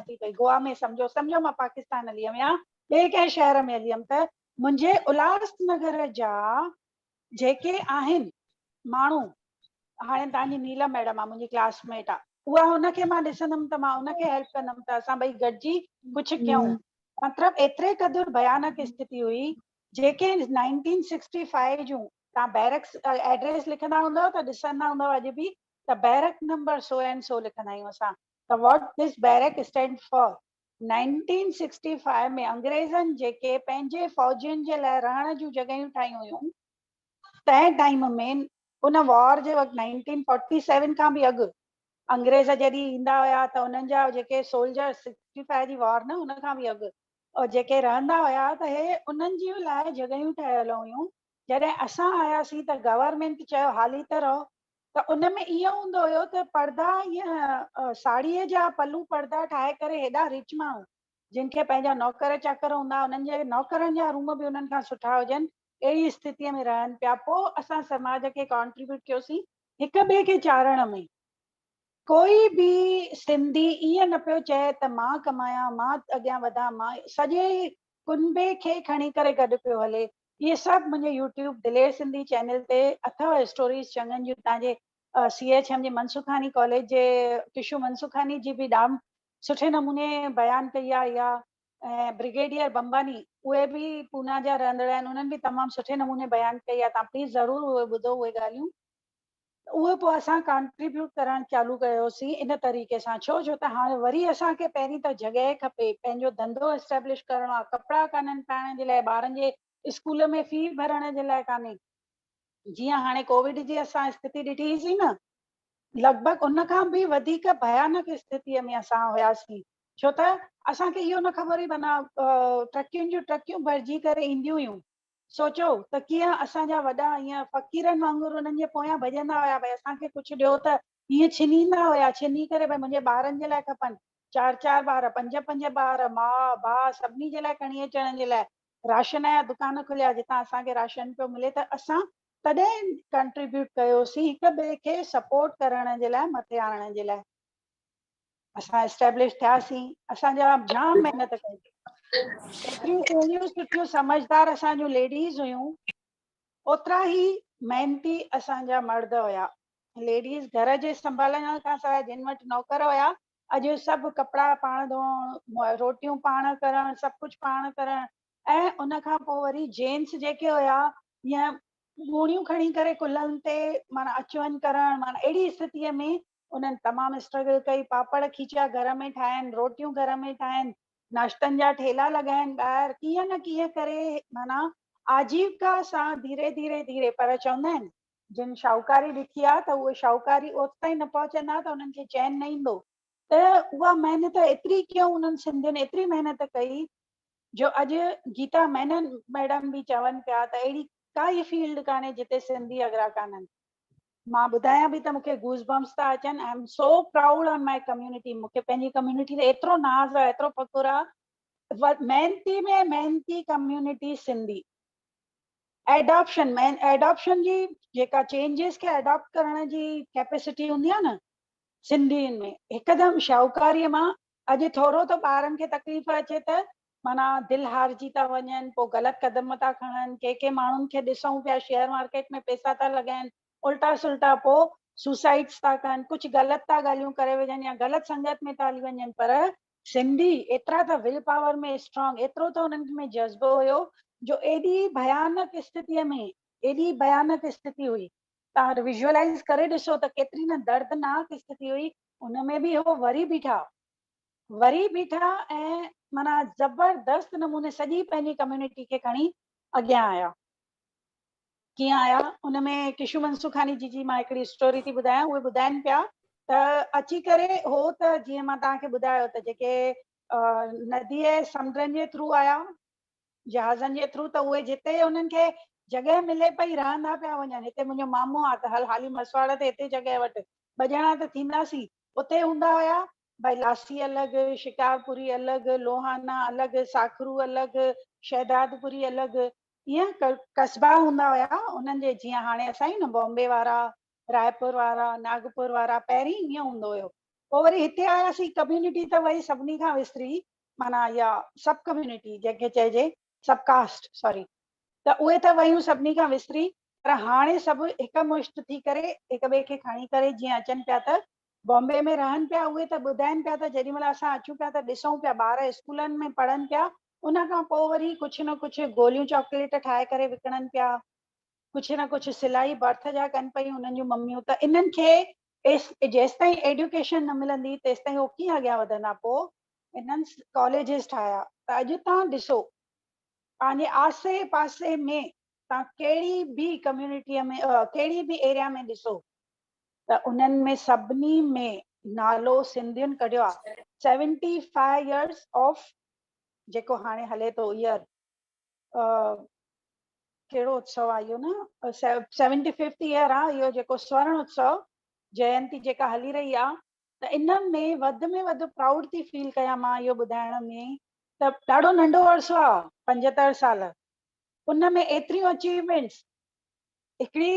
S6: ٿي پئي گوا ۾ سمجهو سمجهو مان پاڪستان هلي ويم يا ٻئي ڪنهن شهر ۾ هلي ويم ته منهنجي الهاس نگر جا جيڪي آهن ماڻهو، هاڻي توهان جي نيلم ميڊم آ منهنجي ڪلاس ميٽ آ، اها هن کي مان ڏسندم ته مان ان کي هيلپ ڪندم ته اسان ٻئي گڏجي ڪجهه ڪيون. مطلب ايتري قدر ڀيانڪ اسٿتي هئي جيڪي 1965 جون توهان بيرڪس ايڊريس لکندا هوندؤ ته ڏسندا هوندؤ اڄ به ته barrack number so and so لکندا آهيون اسان ته what this barrack stand for. 1965 ۾ انگريزن جيڪي پنهنجي فوجين جي لاء رهڻ جون جڳهيون ٺاهيون هيون تنهن ٽائيم ۾ ان وار جي وقت 1947 کان به اڳ انگريز جڏهن ايندا هيا ته انهن جا جيڪي سولجر 65 جي وار نه ان کان به اڳ جيڪي رهندا هيا ته هي انهن جي لاء جڳهيون ٺهيل هيون. جڏهن اسان آياسين ته گورنمينٽ چيو حالي ته رهو ته ان ۾ ائين هوندو هيو ته پردا ائين ساڙهيء جا پلو پردا ٺاهي ڪري هيڏا رچ ماڻهو جن کي پنهنجا نوڪر چاڪر هوندا انهن جي نوڪرن جا روم به انهن کان سٺا هجن اهڙي اسٿتيء ۾ رهن پيا. پوء اسان سماج کي ڪانٽريبيوٽ ڪيوسين هڪ ٻئي کي چاڙهڻ ۾. ڪوئي به سنڌي ائين نه پيو چئي ته مان ڪمايان مان اڳيان وڌان، مان سڄي ڪنبي کي کڻي ڪري گڏ پيو هلي. اهي سڀ منهنجي يوٽيوب دلير سنڌي چينل تي اٿو اسٽوريز چڱن جون. تان جي سي ايڇ ايم جي منسوخاني ڪاليج جي ڪشو منسوخاني جي به ڏام سٺي نموني بيان ڪئي آهي اها ۽ برگيڊيئر بمباني اهي به پونا جا رهندڙ آهن انهن به تمام سٺي نموني بيان ڪئي آهي. تان پليز ضرور اهي ٻڌو اهي ڳالهيون. اهو پوء اسان ڪانٽريبيوٽ ڪرڻ چالو ڪيوسين ان طريقي سان ڇو جو ته هاڻي وري اسان کي پهرين ته جڳهه کپي پنهنجو ڌنڌو اسٽيبلش ڪرڻو آهي ڪپڙا ڪانهن پائڻ جي لاء ٻارن جي اسڪول ۾ في ڀرڻ جي لاء ڪانهي جيئن هاڻي ڪووڊ جي اسان اسٿتي ڏٺي سين نه لڳ ڀڳ ان کان به وڌيڪ ڀيانڪ اسٿتي ۾ اسان هياسين ڇو ته اسان کي اهو نه خبر هئي معنيٰ ٽرڪين جون ٽرڪيون ڀرجي ڪري اينديون هيون سوچو ته ڪيئن اسان جا وڏا ائين فقيرن وانگر انهن جي پويان ڀڄندا هيا ڀئي اسان کي ڪجهه ڏيو ته ائين ڇنيندا هيا ڇني ڪري ڀئي منهنجي ٻارن جي لاء کپن چار چار ٻار پنج پنج ٻار ماء ڀاء سڀني جي لاء کڻي اچڻ جي لاء راشن جا دڪان کليا جتان اسان کي راشن پيو ملي ته اسان تڏهن ڪنٽريبيوٽ ڪيوسين هڪ ٻئي کي سپورٽ ڪرڻ جي لاء مٿي آڻڻ جي لاء. اسان اسٽيبلش ٿياسين اسان جا جام محنت ڪئي ايتريون سهڻيون سٺيون سمجهدار اسان جون ليڊيز هيون اوترا ئي محنتي اسان جا مرد هيا ليڊيز گهر جي سنڀالڻ کان سواء جن وٽ نوڪر هيا اڄ سڀ ڪپڙا پاڻ ڌوئڻ روٽيون پاڻ ڪرڻ سڀ ڪجهه پاڻ ڪرڻ ۽ ان کان پوء وري جينٽس جيڪي هيا ائين ڳوڻيون کڻي ڪري ڪلهن تي معنيٰ اچ وڃ ڪرڻ معنيٰ اهڙي اسٿتي ۾ انهن تمام اسٽرگل ڪئي، پاپڙ کيچا گهر ۾ ٺاهين، روٽيون گهر ۾ ٺاهين، ناشتن جا ٺيلا لڳائين ٻاهر، ڪيئن نه ڪيئن ڪري معنيٰ آجيوڪا سان ڌيري ڌيري ڌيري پر چوندا آهن جن شاهوڪاري ڏٺي آهي ته اهي شاهوڪاري اوستائين نه پهچندا ته انهن کي چين نه ايندو. ته اها محنت ايتري ڪيون انهن سنڌين ايتري محنت ڪئي جو اڄ گيتا مينن ميڊم به چون پيا ته اهڙي ڪائي فيلڊ ڪانهي جتي سنڌي اڳرا ڪانهن. مان ٻڌايان به ته مون کي گوز بمس ٿا اچن. I am so proud on my community. مون کي پنهنجي ڪميونٽي تي ايترو ناز آهي، ايترو فخر آهي. محنتي ۾ محنتي ڪميونٽي سنڌي. ايڊاپشن مين ايڊاپشن جي جيڪا چينجز کي ايڊاپٽ ڪرڻ جي ڪيپيسٽي هوندي آهي نه سنڌين ۾ هڪدم شاهوڪاريء مان اڄ ٿورو ته ٻارن کي تڪليف اچي ته معنيٰ دل هارجي ٿا وڃن پوء غلط قدم ٿا کڻن ڪي ڪي ماڻهن کي ڏسون پيا شيئر مارڪيٽ ۾ پيسا ٿا لڳائن الٽا سلٽا پوء سوسائيڊس ٿا ڪن ڪجهه غلط ٿا ڳالهيون ڪري وجهن يا غلط سنگت ۾ ٿا هلي وڃن پر سنڌي ايترا ته will power ۾ strong, ايترو ته انهن ۾ جذبو هيو جو ايڏي ڀيانڪ استٿيء ۾ ايڏي ڀيانڪ استٿي هئي، توهان ويزوئلائيز ڪري ڏسو ته ڪيتري نه دردناڪ استٿي هئي، ان ۾ به هو وري بيٺا، وري بيٺا ۽ معنيٰ زبردست نموني سڄي پنهنجي ڪميونٽي کي کڻي اڳيان آيا. ڪيئن آيا ان ۾ ڪشو منسوخاني جي جي مان هڪڙي اسٽوري ٿي ٻڌايان اهي ٻڌائن پيا ته اچي ڪري هو ته جيئن مان توهان کي ٻڌايو ته جيڪي ندي ۽ سمنڊن جي ٿرو آيا جهازن جي ٿرو ته اهي جتي انهن کي جڳهه ملي پئي رهندا پيا وڃن هتي منهنجو مامو آ ته هل حالي مسواڙ تي هتي جڳهه وٺ ٻه ڄڻا ته ٿينداسين اتي هوندا هيا ڀائي لاسي الڳ، شڪارپوري الڳ، لوهانا الڳ، ساکرو الڳ، شهدادپوري الڳ، ائين قصبا هوندا هيا انهن جي جيئن هاڻي اسان آهيون نه بامبي وارا، رائپور وارا، ناگپور وارا پهرين ائين هوندو هيو. پوء وري هتي آياسين ڪميونٽي ته وئي سڀني کان وسري معنيٰ اها سب ڪميونٽي جنهن کي چئجي سب ڪاسٽ سوري ته اهي ته ويون سڀني کان وسري پر هاڻي سڀ هڪ مشت ٿي ڪري هڪ ٻئي کي کڻي ڪري جيئن اچن پيا ته بامبي ۾ رهن پيا اهي ته ٻڌائن پيا ته جيڏي مهل اسان اچون پيا ته ڏسون پيا ٻار اسڪولن ۾ پڙهن پيا ان کان پوء وري ڪجهه نه ڪجهه گوليون چاڪليٽ ٺاهي ڪري وڪڻن پيا ڪجهه نه ڪجهه سلائي برٿ جا ڪن پيون انهن جون مميون ته انهن کي جيستائين ايڊيوڪيشن نه ملندي تيستائين هو ڪيئن اڳيان وڌندا پوء انهن ڪاليجز ٺاهيا ته اڄ تان ڏسو پنهنجي آسي پاسي ۾ تان ڪهڙي به ڪميونٽي ۾ ڪهڙي به ايريا ۾ ڏسو ته انهن ۾ سڀني ۾ نالو سنڌين ڪڍيو آ 75 يئرس آف جيڪو هاڻي هلي ٿو يئر ڪهڙو اتسو آ اهو نه 75th year آ اهو جيڪو سورڻ اتسو جينتي جيڪا هلي رهي آ ته ان ۾ وڌ ۾ وڌ پرائوڊ ٿي فيل ڪيان مان اهو ٻڌائڻ ۾ ته ڏاڍو ننڍو عرصو آ 75 سال ان ۾ ايتريون اچيومينٽس هڪڙي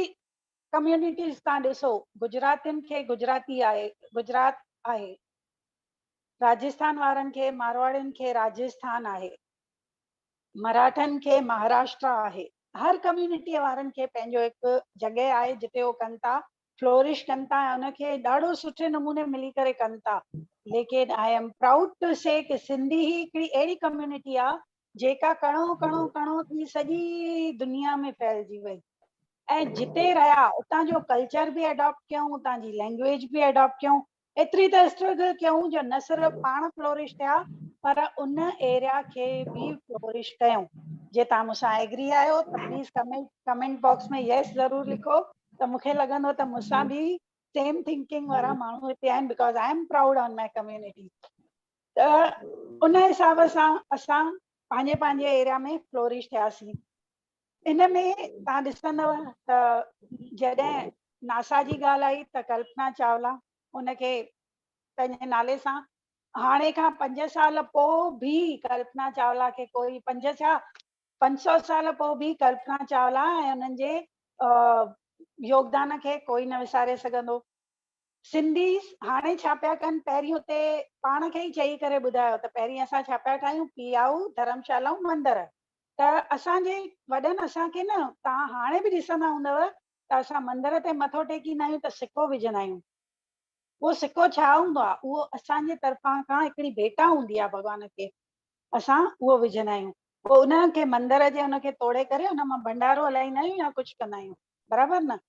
S6: ڪميونٽيز تان ڏسو گجراتين کي گجراتي آهي گجرات آهي راجسٿان وارن کي مارواڙين کي راجسٿان آهي مراٺن کي مهاراشٽرا آهي هر ڪميونٽي وارن کي پنهنجو هڪ جڳهه آهي جتي هو ڪن ٿا فلورش ڪن ٿا ۽ ان کي ڏاڍو سٺي نموني ملي ڪري ڪن ٿا ليڪن I am proud two سي ڪي سنڌي هي هڪڙي اهڙي ڪميونٽي آ جيڪا ڪڻو ڪڻو ڪڻو ٿي سڄي دنيا ۾ ڦهلجي وئي ۽ جتي رهيا اتان جو ڪلچر به اڊاپٽ ڪيائون اتان جي لينگويج به اڊاپٽ ڪيائون ايتري ته اسٽرگل ڪيائون جو نه صرف پاڻ فلورش ٿيا پر ان ايريا کي به فلورش ڪيائون جي توهان مون سان ايگري آهيو ته please comment comment box ۾ yes ضرور لکو ته مون کي لڳندو ته مون سان به سيم ٿنڪنگ وارا ماڻهو هتي آهن because I am proud on my community ته ان حساب سان اسان پنهنجي پنهنجي ايريا ۾ فلورش ٿياسين ان ۾ توهان ڏسندؤ ته جڏهن ناسا جي ڳالهه آئي ته ڪلپنا چاولا ان کي پنهنجي نالي سان هاڻي کان 5 سال پوء به ڪلپنا چاولا کي ڪوئي پنج ڇا 500 سال پوء به ڪلپنا چاولا ۽ انهن جي يوگدان کي ڪوئي نه وساري سگهندو. سنڌي هاڻي ڇا پيا ڪن پهرين اتي پاڻ کي ئي چئي ڪري ٻڌايو ته پهرين اسان ڇا پيا ٺاهيون پيائو ڌرمشالائون مندر ته اسان جي وڏن اسان کي نه توهان هاڻي به ڏسندا هوندؤ ته اسان مندر تي مٿو ٽيڪيندا آهيون ته سڪو وجهندا آهيون. اهو سڪو ڇا هوندو آهي؟ اهو اسان جي طرفان کان هڪڙي ڀيٽا هوندي آهي ڀڳوان کي اسان اهو وجهندا آهيون. پوء ان کي مندر جي ان کي توڙي ڪري ان مان ڀنڊارو هلائيندا آهيون يا ڪجهه ڪندا آهيون برابر نه.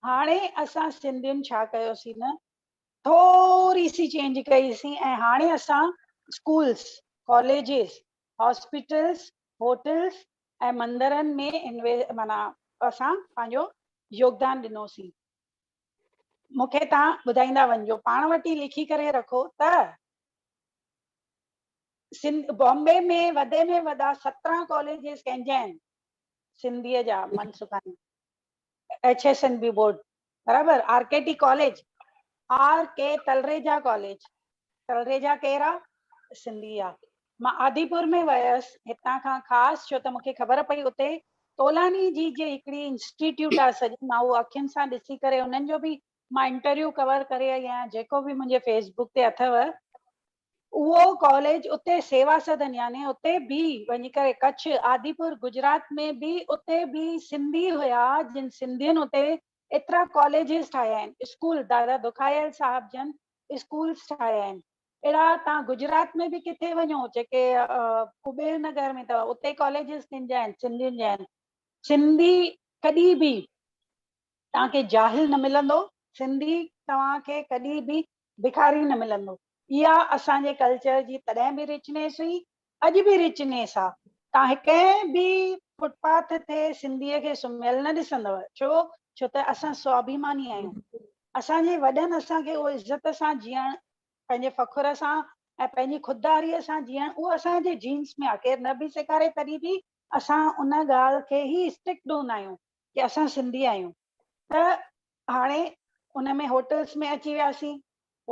S6: هاڻي اسان سنڌين ڇا ڪيوسين نه ٿوري سي چينج ڪئي سين ۽ هاڻي اسان اسڪولس، ڪاليجز، هاسپيٽلس، هوٽلس ۽ مندرن ۾ معنيٰ اسان پنهنجو يوگدان ڏنوسين؟ مون کي توهان ٻڌائيندا وڃجو. پاڻ وٽ ئي لکي ڪري رکو ته سنڌ بامبي ۾ وڏي ۾ وڏا 17 ڪاليجز ڪنهن جا آهن؟ سنڌيء جا Mansukhani H S N B board برابر R K T college R K Talreja college Talreja ڪير آ؟ سنڌي آ. مان آديپور ۾ ويس هتان کان خاص ڇو ته مونکي خبر پئي اتي تولاني جي جي هڪڙي انسٽيٽيوٽ آ سڄي مان اهو اکين سان ڏسي ڪري انهن جو به مان انٽرويو ڪور ڪري آئي آهيان جيڪو به منهنجي فيس بڪ تي اٿو اهو ڪاليج اتي سيوا سدن يعني اتي به وڃي ڪري ڪڇ آديپور گجرات ۾ به اتي به سنڌي هيا جن سنڌين اتي ايترا ڪاليجز ٺاهيا آهن اسڪول دادا دکايل صاحب جن اسڪولز ٺاهيا آهن اهڙا توهان گجرات ۾ به ڪٿي وڃو جيڪي ڪبير نگر ۾ اٿو اتي ڪاليجز ڪن جا آهن سنڌين جا آهن سنڌي ڪڏهن به توهان کي جاهل نه ملندو سنڌي توهان کي ڪڏهن به بکاري نه ملندو اها اسان جي ڪلچر جي تڏهن به رچنيس هئي اڄ به رچنيس آ توهان ڪنهن به فٽ پاٿ تي سنڌي کي سمهيل نه ڏسندو ڇو ڇو ته اسان سواڀيماني آهيون اسان جي وڏن اسان کي اهو عزت سان جيئڻ پنهنجي فخر سان ۽ پنهنجي خودداريء سان جيئڻ اهو اسان جي جينس ۾ آ ڪير نه به سيکاري تڏهن به اسان ان ڳالهه کي ئي اسٽڪڊ هوندا آهيون ڪي اسان سنڌي آهيون ته هاڻي ان ۾ هوٽلس ۾ اچي وياسين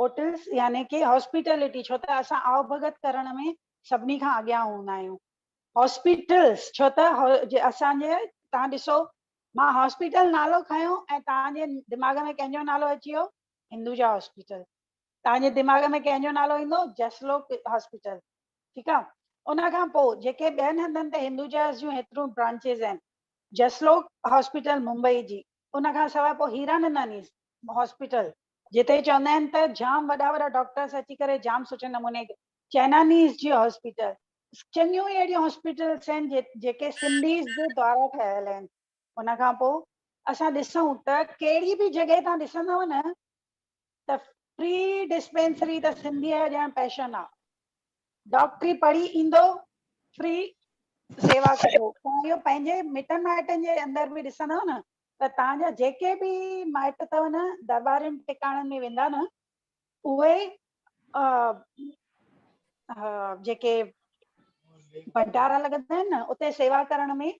S6: هوٽلس يعني ڪي هاسپيٽلٽي ڇو ته اسان آو ڀڳت ڪرڻ ۾ سڀني کان اڳيان هوندا آهيون هاسپيٽلس ڇو ته اسان جي تان ڏسو مان هاسپيٽل نالو کنيو ۽ توهان جي دماغ ۾ ڪنهن جو نالو اچي ويو هندوجا هاسپيٽل توهان جي دماغ ۾ ڪنهن جو نالو ايندو؟ جسلوڪ هاسپيٽل. ٺيڪ آ. ان کان پوء جيڪي ٻين هنڌن تي هندوجاس جون هيتريون برانچز آهن. جسلوڪ هاسپيٽل ممبئي جي. ان کان سواء پوء هيراننداني هاسپيٽل جتي چوندا آهن ته جام وڏا وڏا ڊاڪٽرس اچي ڪري جام سٺي نموني چينانيز جي هاسپيٽل. چڱيون ئي اهڙيون هاسپيٽلس آهن جيڪي سنڌيز جي دوارا ٺهيل آهن. ان کان پوء اسان ڏسون ته ڪهڙي به جڳهه تان ڏسندؤ نه ته فري ڊسپينسري ته سنڌيء جو ڄڻ پيشن آ. ڊاڪٽري پڙهي ايندو فري سيوا ڪندو. توهان اهو پنهنجي مٽن مائٽن جي اندر به ڏسندؤ نه ته توهان جا جيڪي به مائٽ اٿو نه درٻارين ٽڪاڻن ۾ ويندا نه اهي جيڪي ڀنڊارا لڳندا آهن نه اتي سيوا ڪرڻ ۾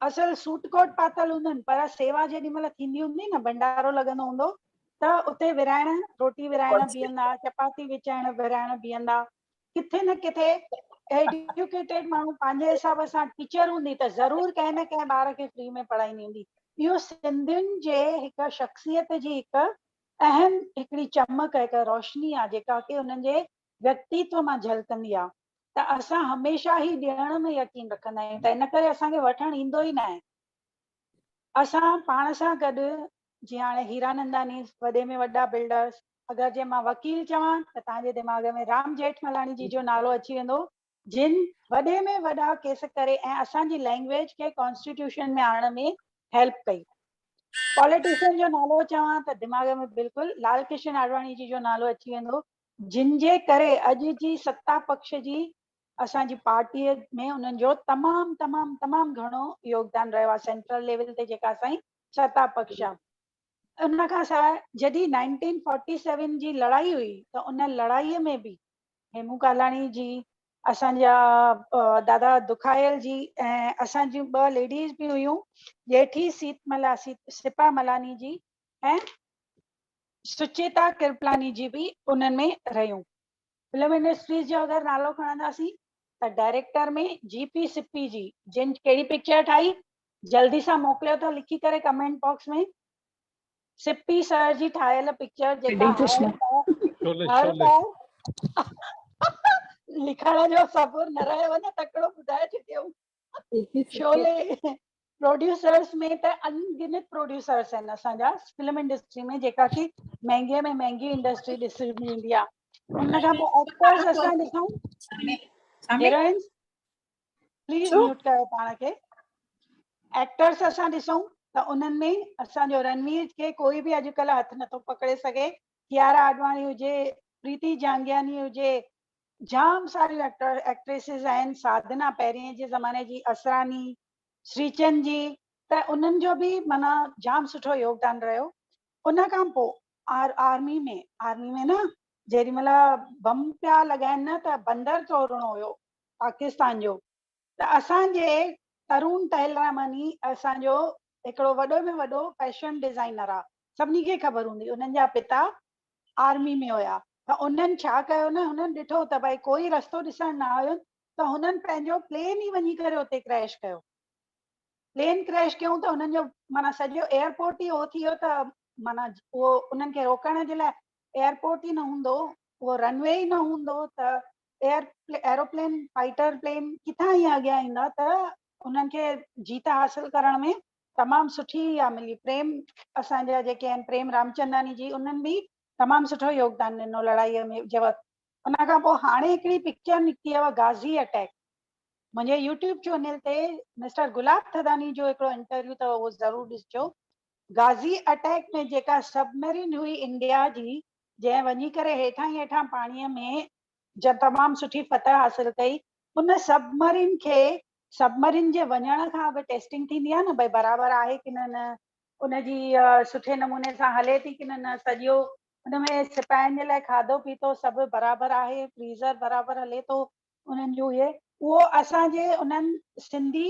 S6: اصل سوٽ ڪوٽ پاتل هوندن پر سيوا جيڏي مهل ٿيندي هوندي نه ڀنڊارو لڳندو هوندو ته اتي ورهائڻ روٽي ورهائڻ بيهندا چپاتي وچائڻ ورهائڻ بيهندا ڪٿي نه ڪٿي ايڊيوڪيٽيڊ ماڻهو پنهنجي حساب سان ٽيچر هوندي ته ضرور ڪنهن نه ڪنهن ٻار کي فري ۾ پڙهائيندي هوندي اهو سنڌين جي هڪ شخصيت جي هڪ اهم هڪڙي چمڪ هڪ روشني آهي جيڪا ڪي انهن جي ويڪتيتو مان جهلڪندي آهي ته اسان هميشه ئي ڏيڻ ۾ يقين رکندا آهيون ته ان ڪري اسان کي وٺڻ ايندو ئي ناهي. اسان پاڻ سان گڏ جيئن هاڻي هيراننداني وڏي ۾ وڏا بلڊرس اگر جي مان وڪيل چوان ته توهان جي دماغ ۾ رام ڄيٺملاڻي جي جو نالو اچي ويندو جن وڏي ۾ وڏا ڪيس ڪري ۽ اسان جي لينگويج کي ڪانسٽيٽيوشن ۾ آڻڻ ۾ هيلپ ڪئي. پاليٽيشن جو نالو چوان ته دماغ ۾ بلڪل لال ڪشن آڏواڻي جي جو نالو اچي ويندو جن جي ڪري اڄ جي ستا پڪش جي اسان جي پارٽيء ۾ انهن جو تمام تمام تمام گهڻو يوگدان رهيو آهي سينٽرل ليول تي جيڪا اسان جي ستا پڪش آهي. ان کان سواء جڏهن نائنٽين فورٽي سيون جي لڙائي هئي ته ان لڙائيء ۾ به هيمون ڪالاڻي جي اسان جا دادا دکايل جي ۽ اسان جون ٻه ليڊيز به هيون ڄيٺي سيت ملا سپا ملاني جي ۽ سچيتا ڪرپلاني جي به انهن ۾ رهيون. فلم انڊسٽريز جو اگر نالو کڻنداسين ته ڊائريڪٽر ۾ جي پي سپي جي جن ڪهڙي پڪچر ٺاهي جلدي سان موڪليو ته لکي ڪري ڪمينٽ باڪس ۾ سپي سر جي ٺاهيل پڪچر جيڪا هر بار لکڻ جو صبر نه رهيو نه تڪڙو ٻڌائي ڇڏيو. شعلي پروڊيوسرس ۾ ته ان گنت پروڊيوسرس آهن اسان جا فلم انڊسٽري ۾ جيڪا ڪي مهنگي ۾ مهنگي انڊسٽري ڏسڻ ۾ ايندي آهي ان کان پوء ايڪٽرس اسان ڏسون هيروئنس پليز ميوٽ ڪيو پاڻ کي ايڪٽرس اسان ڏسون ته انهن ۾ اسان جو رنوير کي ڪوئي به اڄڪلهه هٿ نٿو پڪڙي سگهي ڪيارا آڏواڻي هجي پريتي جانگياني هجي جام ساريون ايڪٽر ايڪٽريسز آهن ساڌنا پهرين جي زماني جي اسراني شريچند جي ته انهن جو به معنيٰ جام سٺو يوگدان رهيو. ان کان پوء آر آرمي ۾ آرمي ۾ نه جيڏي مهل بم پيا لڳائن نه ته بندر توڙڻو هيو پاڪستان جو ته اسان جي ترون ٽهلراماني اسان جو هڪڙو وڏو ۾ وڏو فيشن ڊزائنر آ سڀني کي خبر هوندي انهن جا پتا آرمي ۾ هيا ته انهن ڇا ڪيو نه هنن ڏٺو ته ڀائي ڪوئي رستو ڏسڻ نه آيو ته هنن پنهنجو پلين ئي وڃي ڪري اتي ڪريش ڪيو پلين ڪريش ڪيون ته هنن جو معنيٰ سڄو ايئرپورٽ ئي اهو ٿي ويو ته معنيٰ اهو انهن کي روڪڻ جي لاء ايئرپورٽ ئي نه هوندو اهو رن وي ئي نه هوندو ته ايئر ايروپلين فائٽر پلين ڪٿان ائين اڳيان ايندا ته انهن کي جيت حاصل ڪرڻ ۾ تمام سٺي اها ملي پريم اسان جا جيڪي آهن پريم رامچنداني جي انهن به تمام سٺو يوگدان ڏنو لڙائي ۾ جي وقت ان کان پوء هاڻي هڪڙي پڪچر نڪتي اٿو غازي اٽيڪ منهنجي يوٽيوب چينل تي مسٽر گلاب ٿڌاني جو هڪڙو انٽرويو اٿو اهو ضرور ڏسجو غازي اٽيڪ ۾ جيڪا سبمرين هئي انڊيا جي جنهن وڃي ڪري هيٺان ئي هيٺان پاڻيء ۾ جا تمام سٺي فتح حاصل ڪئي ان سب مرين کي سب مرين جي وڃڻ کان اڳ ٽيسٽنگ ٿيندي آهي نه ڀئي برابر آهي ڪي نه نه ان جي سٺي نموني سان هلي ٿي ڪي نه نه سڄو ان ۾ سپاهين جي لاء کاڌو پيتو سڀ برابر آهي فريزر برابر هلي ٿو انهن جو اهي اهو اسان جي انهن سنڌي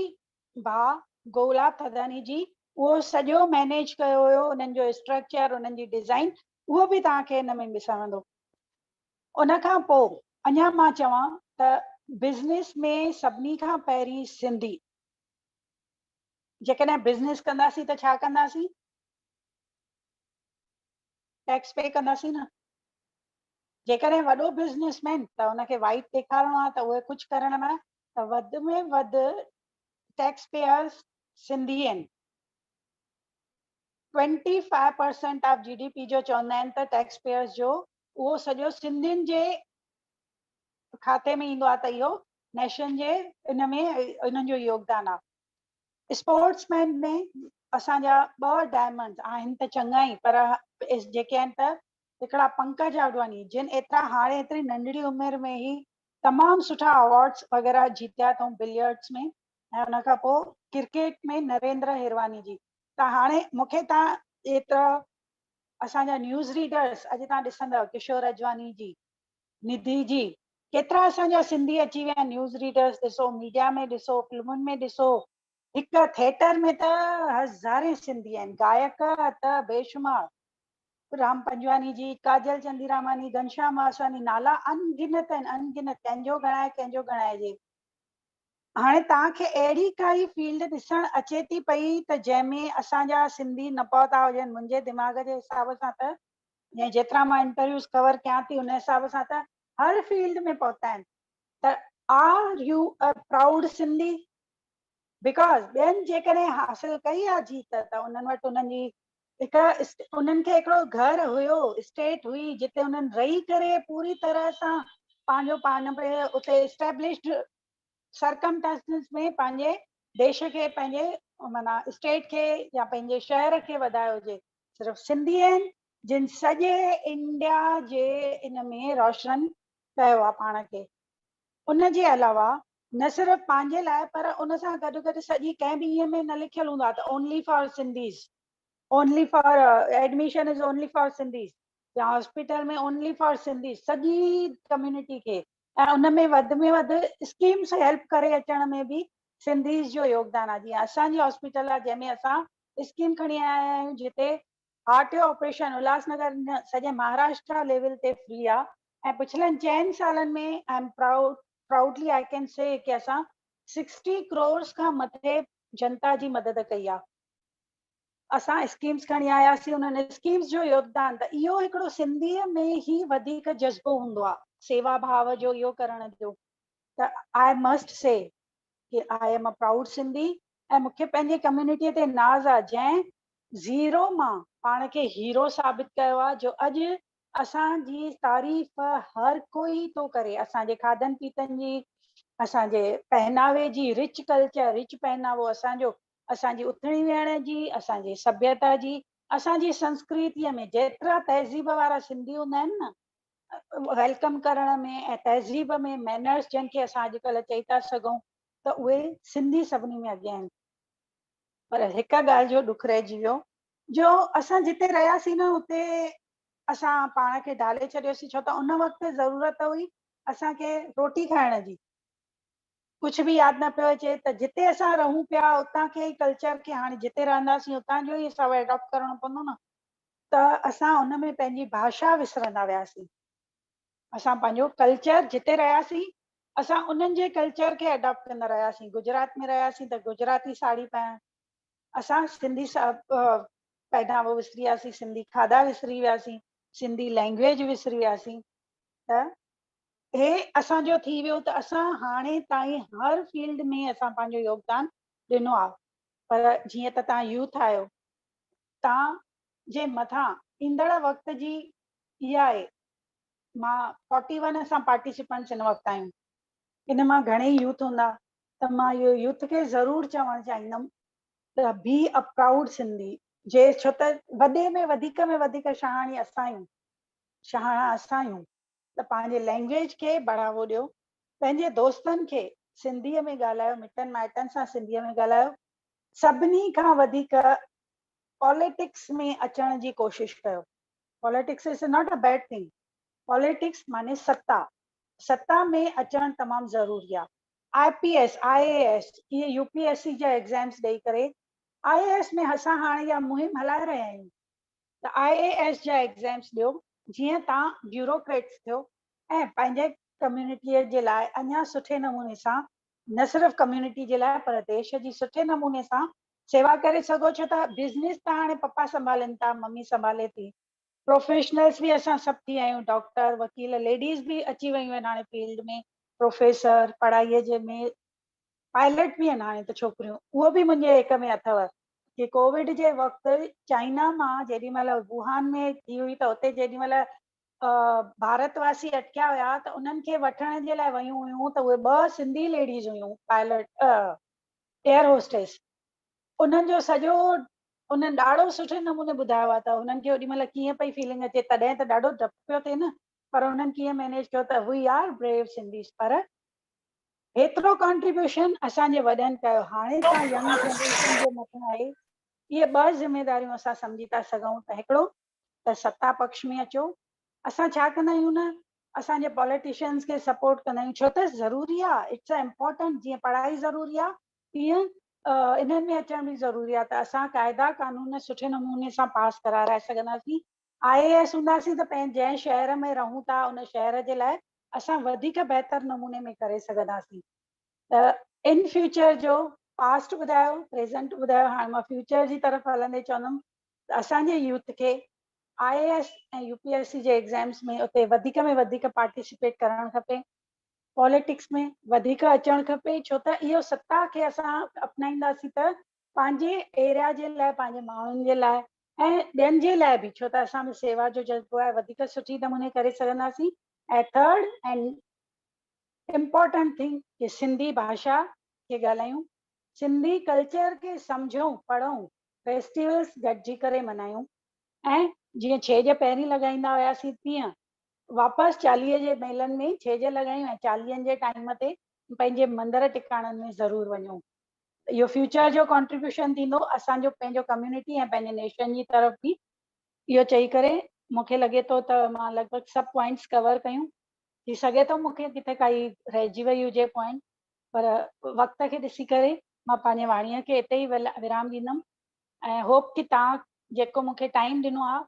S6: ڀاء گلاب ٿڌاڻي جي اهو سڄو مينيج ڪيو هيو انهن جو اسٽرڪچر انهن جي ڊزائن اهو به توهان کي ان ۾ ڏسڻ ويندو ان کان پوء اڃا مان چوان ته بزنس ۾ سڀني کان پهرين سنڌي جيڪڏهن بزنس ڪنداسين ته ڇا ڪنداسين؟ ٽيڪس پي ڪنداسين نه. جيڪڏهن وڏو بزنس مين ته ان کي وائيٽ ڏيکارڻو آهي ته اهي ڪجهه ڪرڻ لاء ته وڌ ۾ وڌ ٽيڪس پيئرس سنڌي آهن. 25% آف جي ڊي پي جو چوندا آهن ته ٽيڪس پيئرس جو اهو سڄو سنڌين جي کاتي ۾ ايندو آهي ته اهو نيشن جي ان ۾ انهن جو يوگدان آهي. اسپورٽس مين ۾ اسان جا ٻه ڊائمنڊز آهن ته چڱا ئي پر جيڪي آهن ته هڪڙا پنڪج آڏواڻي جن ايترا هاڻي ايتري ننڍڙي عمر ۾ ئي تمام سٺا ايوارڊس وغيره جيتيا اٿئون بليئرڊس ۾ ۽ ان کان پوء ڪرڪيٽ ۾ نريندر هيرواني جي ته هاڻي مون کي تان ايترا اسان جا نيوز ريڊرس اڄ توهان ڏسندؤ ڪشور اجواني جي، نڌي جي، ڪيترا اسان جا سنڌي اچي ويا آهن نيوز ريڊرس ڏسو، ميڊيا ۾ ڏسو، فلمن ۾ ڏسو، هڪ ٿيٽر ۾ ته هزارين سنڌي آهن، گائڪ ته بيشمار، رام پنجواني جي، ڪاجل چنديراماني، گهنشام واسواني، نالا ان گنت آهن، ان گنت، ڪنهن جو ڳڻائي ڪنهن جو ڳڻائجي. هاڻي توهان کي اهڙي ڪائي فيلڊ ڏسڻ اچي ٿي پئي ته جنهن ۾ اسان جا سنڌي نه پهتا هجن منهنجي دماغ جي حساب سان ته ۽ جيترا مان انٽرويوز ڪور ڪيان ٿي ان حساب سان ته هر فيلڊ ۾ پهتا آهن ته are you a proud Sindhi because ٻين جيڪڏهن حاصل ڪئي آ جيت ته انهن وٽ انهن جي هڪ انهن کي هڪڙو گهر هيو اسٽيٽ هئي جتي انهن رهي ڪري پوري طرح سان پنهنجو پاڻ به اتي اسٽيبلشڊ سرڪمٽانسز ۾ پنهنجي ديش کي پنهنجي معنيٰ اسٽيٽ کي يا پنهنجي شهر کي وڌايو هجي صرف سنڌي آهن جن سڄي انڊيا جي ان ۾ روشن ڪيو آهي پاڻ کي ان جي علاوه نه صرف پنهنجي لاء پر ان سان گڏ گڏ سڄي ڪنهن به ائين ۾ نه لکيل هوندو آهي ته only for Sindhis only for admission is only for Sindhis يا هاسپيٽل ۾ اونلي فار سنڌيز سڄي ڪميونٽي کي ۽ ان ۾ وڌ ۾ وڌ اسڪيمس هيلپ ڪري اچڻ ۾ به سنڌيز جو يوگدان آهي جيئن اسان جي هاسپيٽل آهي جنهن ۾ اسان اسڪيم کڻي آيا آهيون جتي هارٽ جو آپريشن الهاس نگر نه سڄي مهاراشٽرا ليول تي فري آهي ۽ پڇلن چئن سالن ۾ I am proud proudly I can say ڪي اسان سڪسٽي ڪرورس کان مٿي جنتا جي مدد ڪئي آهي اسان اسڪيمز کڻي آياسين انهن اسڪيمز جو يوگدان ته اهو هڪڙو سنڌيء ۾ ئي وڌيڪ جذبو هوندو آهي سيوا ڀاو جو اهو ڪرڻ جو ته I must C K I am a proud Sindhi ۽ مون کي پنهنجي ڪميونٽيء تي ناز آهي جنهن زيرو مان پاڻ کي هيرو ثابت ڪيو آهي جو اڄ اسان جي تعريف هر ڪوئي ٿو ڪري اسان جي کاڌن پيتن جي اسان جي پهناوي جي رچ ڪلچر رچ پهناوو اسان جو اسان جي اٿڻي ويهڻ جي، اسان جي سڀيتا جي، اسان جي سنسڪرتيء ۾ جيترا تهذيب وارا سنڌي هوندا آهن نه، welcome ڪرڻ ۾ ۽ تهذيب ۾ مينرس جن کي اسان اڄڪلهه چئي ٿا سگهون ته اهي سنڌي سڀني ۾ اڳيان آهن. پر هڪ ڳالهه جو ڏک رهجي ويو جو اسان جتي رهياسين نه اتي اسان پاڻ کي ڍالي ڇڏيوسين ڇو ته ان وقت ضرورت هئي اسان کي روٽي کائڻ جي. ڪجهه به ياد نه پيو اچي ته جتي اسان رهون پيا اتان کي ئي ڪلچر کي هاڻي جتي رهنداسين اتان جو ئي حساب ايڊاپٽ ڪرڻو پوندو نه ته اسان ان ۾ پنهنجي ڀاشا وسرندا وياسين. اسان پنهنجو ڪلچر جتي رهياسين اسان انهن جي ڪلچر کي ايڊاپٽ ڪندا رهياسين. گجرات ۾ رهياسين ته گجراتي ساڙهي پائڻ، اسان سنڌي پهناوو وسري وياسين، سنڌي کاڌا وسري وياسين، سنڌي لينگويج وسري وياسين. ته هي اسان جو ٿي ويو ته اسان هاڻي تائين هر فيلڊ ۾ اسان پنهنجو يوگدان ڏنو آهي پر جيئن ته توهان يوٿ آهيو توهان جي مٿان ايندڙ وقت جي اها آهي مان فورٽي ون اسان پارٽيسپنٽس هن وقت آهيون ان مان گهڻي يوٿ هوندا ته مان اهو يوٿ کي ضرور چوڻ چاهيندم ته بي ا پرائوڊ سنڌي جي ڇو ته وڏي ۾ وڌيڪ ۾ وڌيڪ شهاڻي اسان آهيون شهاڻا اسان آهيون ته پنهنجي لينگويج کي بڙهاوو ڏيو، پنهنجي دوستن کي سنڌيء ۾ ڳالهايو، مٽن مائٽن سان سنڌيء ۾ ڳالهايو، سڀني کان وڌيڪ پاليٽڪس ۾ اچڻ جي ڪوشش ڪيو، politics is not a bad thing, politics معني ستا، ستا ۾ اچڻ تمام ضروري آ، آء پي ايس، آء اي ايس، اهي يو پي ايس سي جا ايگزامس ڏئي ڪري آء اي ايس ۾ اسان هاڻي اها مهم هلائي رهيا آهيون ته آء اي ايس جا ايگزامس ڏيو جيئن توهان بيوروڪريٽس ٿيو ۽ پنهنجي ڪميونٽيء جي لاء اڃا سٺي نموني سان نه صرف ڪميونٽي جي لاء پر ديش جي سٺي نموني سان سيوا ڪري سگهو ڇو ته بزنس ته هاڻي پپا سنڀالين ٿا ممي سنڀالي ٿي پروفيشنلس به اسان سڀ ٿي آهيون ڊاڪٽر وڪيل ليڊيز به اچي ويون آهن هاڻي فيلڊ ۾ پروفيسر پڙهائي جي ۾ پائلٽ به آهن هاڻي ته ڇوڪريون اهو به منهنجي هڪ ۾ اٿو جي ڪووڊ جي وقت چائنا مان جيڏي مهل ووهان ۾ ٿي هئي ته اتي جيڏي مهل ڀارت واسي اٽڪيا هيا ته انهن کي وٺڻ جي لاء ويون هيون ته اهي ٻه سنڌي ليڊيز هيون پائلٽ ايئر هوسٽيس انهن جو سڄو انهن ڏاڍو سٺي نموني ٻڌايو آهي ته انهن کي اوڏي مهل ڪيئن پئي فيلنگ اچي تڏهن ته ڏاڍو ڊپ پيو ٿئي نه پر انهن ڪيئن مينيج ڪيو ته وي آر بريو سنڌيز پر هيترو ڪانٽريبيوشن اسان جي وڏن ڪيو هاڻي تان ينگ جنريشن جي مٿان آهي اهي ٻه ذميداريون اسان سمجهي ٿا سگهون ته هڪڙو ته ستا پڪش ۾ اچو اسان ڇا ڪندا آهيون نه اسان جي پاليٽيشنز کي سپورٽ ڪندا آهيون ڇو ته ضروري آهي it's important جيئن پڙهائي ضروري آهي تيئن انهن ۾ اچڻ به ضروري آهي ته اسان قاعدا قانون سٺي نموني سان پاس ڪرارائي سگهنداسين آء اي ايس هونداسين ته پنهنجي جنهن شهر ۾ رهون ٿا ان شهر جي لاء اسان وڌيڪ بهتر نموني ۾ ڪري سگهنداسين ته ان فيوچر جو پاسٽ ٻڌايو پريزنٽ ٻڌايو هاڻي مان فيوچر جي طرف هلندي چوندم ته اسان جي يوٿ کي I A S ۽ U P S C جي ايگزامس ۾ اتي وڌيڪ ۾ وڌيڪ پارٽيسپيٽ ڪرڻ کپي پاليٽڪس ۾ وڌيڪ اچڻ کپي ڇو ته اهو ستا کي اسان اپنائينداسين ته پنهنجي ايريا جي لاء پنهنجي ماڻهن جي لاء ۽ ٻين جي لاء به ڇو ته اسان ۾ سيوا جو جذبو آهي وڌيڪ سٺي نموني ڪري سگهنداسين ۽ ٿرڊ ۽ امپورٽنٽ ٿنگ ڪي سنڌي ڀاشا کي ڳالهايون سنڌي ڪلچر کي سمجهون پڙهون فيسٽيولس گڏجي ڪري منايون ۽ جيئن ڇيڄ پهرين لڳائيندا هياسين تيئن واپس چاليهي جي ميلن ۾ ڇيڄ لڳايون ۽ چاليهن جي ٽائيم تي پنهنجي مندر ٽڪاڻن ۾ ضرور وڃون اهو فيوچر جو ڪانٽريبيوشن ٿيندو اسان جو پنهنجو ڪميونٽي ۽ پنهنجي نيشن جي طرف به اهو چئي ڪري مون کي لڳي ٿو ته مان لڳ ڀڳ سڀ پوائنٽس ڪور ڪيون ٿي سگهي ٿو مون کي ڪٿي ڪائي رهجي وئي هجي پوائنٽ پر وقت کي ڏسي ڪري مان پنهنجي واڻيء کي اتي ئي ورام ڏيندم ۽ هوپ ڪي توهان جيڪو مون کي ٽائيم ڏنو آهي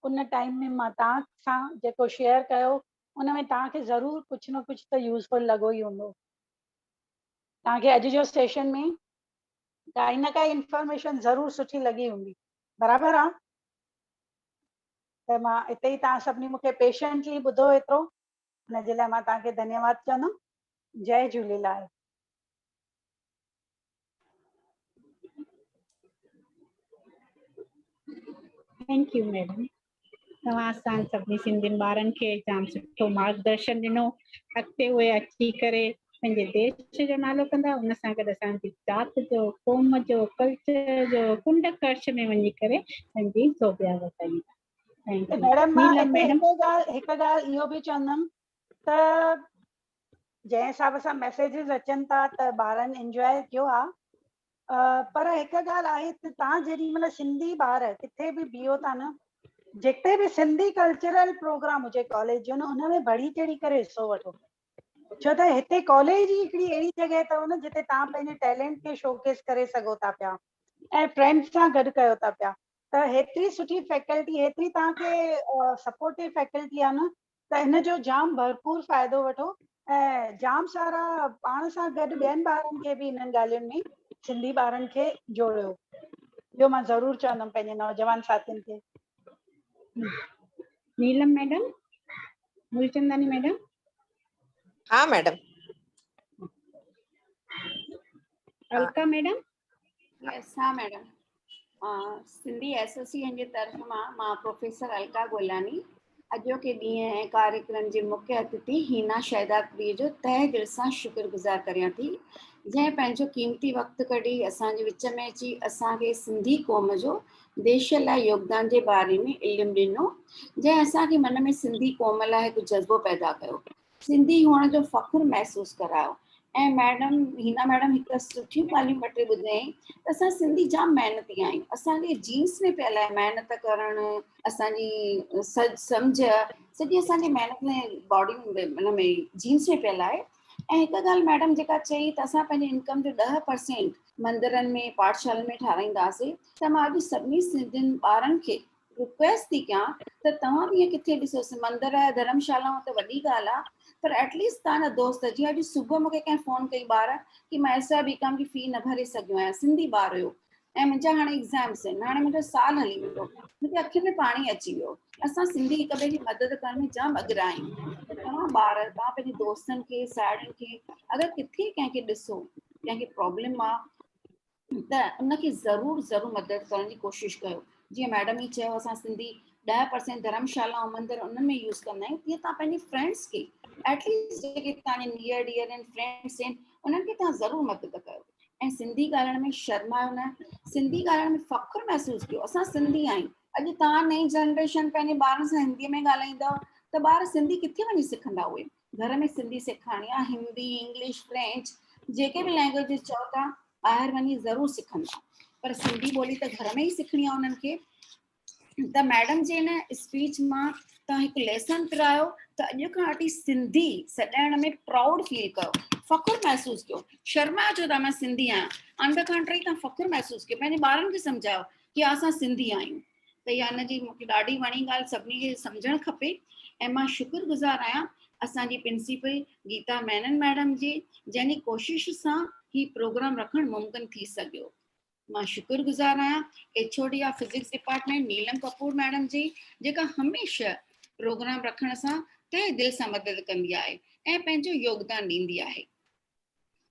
S6: ان ٽائيم ۾ مان توهان سان جيڪو شيئر ڪيو ان ۾ توهان کي ضرور ڪجهه نه ڪجهه ته يوزفل لڳو ئي هوندو. توهان کي اڄ جو سيشن ۾ ڪائي نه ڪائي انفارميشن ضرور سٺي لڳي هوندي برابر آ ته مان اتي ئي توهان سڀني مون کي پيشنٽلي ٻڌو ايترو ان جي لاء مان توهان کي ڌنيواد چوندم جئي جهوليلال.
S5: Thank you madam توهان اسان سڀني سنڌين ٻارن کي جام سٺو مارگدرشن ڏنو اڳتي اهي اچي ڪري پنهنجي ديش جو نالو ڪندا ان سان گڏ اسان جي ذات جو قوم جو ڪلچر جو ڪنڊ ڪڙڇ ۾ وڃي ڪري پنهنجي سوڀيا وڌائيندا. Thank you
S6: madam مان
S5: نيلم
S6: هتي
S5: ميڊم.
S6: هڪ ڳالهه هڪ ڳالهه اهو به چوندم ته جنهن حساب سان ميسيجز اچن ٿا ته ٻارن انجواء ڪيو آ پر هڪ ڳالهه آهي ته توهان جيڏي مهل سنڌي ٻار ڪٿي به بيهو ٿا نه، جتي به سنڌي ڪلچرل پروگرام هجي ڪاليج جو نه، ان ۾ بڙهي چڙهي ڪري حصو وٺو، ڇو ته هتي ڪاليج ئي هڪڙي اهڙي جڳهه اٿو نه جتي توهان پنهنجي ٽيلنٽ کي شوڪيس ڪري سگهو ٿا پيا ۽ فرينڊس سان گڏ ڪيو ٿا پيا. ته هيتري سٺي فيڪلٽي، هيتري توهان کي سپورٽو فيڪلٽي آهي نه، ته ان جو جام ڀرپور فائدو وٺو ۽ جام سارا پاڻ سان گڏ ٻين ٻارن کي به انهن ڳالهين ۾ سنڌي ٻارن کي جوڙيو. اهو مان ضرور چوندم پنهنجي نوجوان ساٿين کي.
S5: نيلم ميڊم، مولچنداڻي ميڊم.
S2: ها ميڊم.
S5: الڪا ميڊم.
S7: يس ها ميڊم. سنڌي ايسوسيئيشن جي طرف مان مان پروفيسر الڪا گولاڻي اڄوڪي ڏينهن ۽ ڪاريڪرم جي مکيه اتٿي هينا شهدادپوري جو تهه دل سان شڪر گذار ڪريان ٿي، جنهن پنهنجو قيمتي وقت ڪڍي اسان جي وچ ۾ اچي اسان کي سنڌي قوم جو ديش لاء يوگدان جي باري ۾ علم ڏنو، جنهن اسان کي من ۾ سنڌي قوم لاء هڪ جذبو پيدا ڪيو. سنڌي هئڻ جو فخر محسوس ڪرايو ۽ ميڊم هينا ميڊم هڪ سٺيون ڳالهيون ٻه ٽي ٻڌايائين ته اسان سنڌي جام محنتي آهيون، اسان جي جينس ۾ پيل آهي محنت ڪرڻ، اسان جي سمجهه سڄي اسان جي محنت ۾ باڊي ان ۾ جينس ۾ پيل آهي. ۽ هڪ ڳالهه ميڊم جيڪا چئي ته اسان پنهنجي انڪم جو 10% مندرن ۾ پاٺشالن ۾ ٺاراهينداسين، ته مان اڄ سڀني سنڌين ٻارن کي رڪويسٽ ٿي ڪيان ته توهان به ائين ڪٿي ڏسو مندر ڌرمشالائون ته وڏي ڳالهه آ پر ايٽ ليسٽ توهان جا دوست، جيئن اڄ صبح مونکي ڪنهن فون ڪئي ٻار ڪي مان ايس I بي ڪام جي في نه ڀري سگهيو آهيان، سنڌي ٻار هيو ۽ منهنجا هاڻي ايگزامس آهن، هاڻي منهنجو سال هلي ويندو، منهنجي اکين ۾ پاڻي اچي ويو. اسان سنڌي هڪ ٻئي کي مدد ڪرڻ ۾ جام اڳرا آهيون. ته توهان ٻار توهان پنهنجي دوستن کي ساهيڙين کي اگر ڪٿي ڪنهن کي ڏسو ڪنهن کي پرابلم آ ته ان کي ضرور ضرور مدد ڪرڻ جي ڪوشش ڪيو. جيئن ميڊم ئي چيو اسان سنڌي 10% ڌرمشالا ۽ مندر انهن ۾ يوز ڪندا آهيون، تيئن توهان پنهنجي فرينڊس کي ايٽ ليسٽ جيڪي توهان جي نيئر ڊيئر آهن فرينڊس آهن انهن کي توهان ضرور مدد ڪيو. ۽ سنڌي ڳالهائڻ ۾ شرمايو نه، سنڌي ڳالهائڻ ۾ فخر محسوس ڪيو اسان سنڌي آهيون. اڄ توهان نئين جنريشن پنهنجي ٻارن سان هندي ۾ ڳالهائيندؤ ته ٻار سنڌي ڪٿي وڃي سکندا؟ اهي گهر ۾ سنڌي سيکارڻي آهي، هندي، انگلش، فرينچ جيڪي به لينگويجز چئو ٿا ٻاهر وڃي ضرور سکندا، پر سنڌي ٻولي ته گهر ۾ ئي سکڻي آهي انهن کي. ته ميڊم جي هن اسپيچ مان توهان هڪ ليسن پرايو ته اڄ کان وٺي سنڌي سڏائڻ ۾ پرائوڊ فيل ڪيو، فخر محسوس ڪيو، شرمايو ڇو ٿا مان سنڌي آهيان، آن the ڪانٽري توهان فخر محسوس ڪيو، پنهنجي ٻارن کي سمجهايو ڪي اسان سنڌي آهيون. ته اها ان جي مونکي ڏاڍي وڻي ڳالهه، سڀني کي سمجهڻ کپي. ۽ مان شڪر گذار آهيان اسان جي پرنسپل گيتا مينن ميڊم جي، جنهن جي ڪوشش سان هي پروگرام رکڻ ممڪن ٿي سگهيو. مان شڪر گذار آهيان H O D of physics department Neelam Kapoor madam جي، جيڪا هميشه پروگرام رکڻ سان تهه دل سان مدد ڪندي آهي ۽ پنهنجو يوگدان ڏيندي آهي.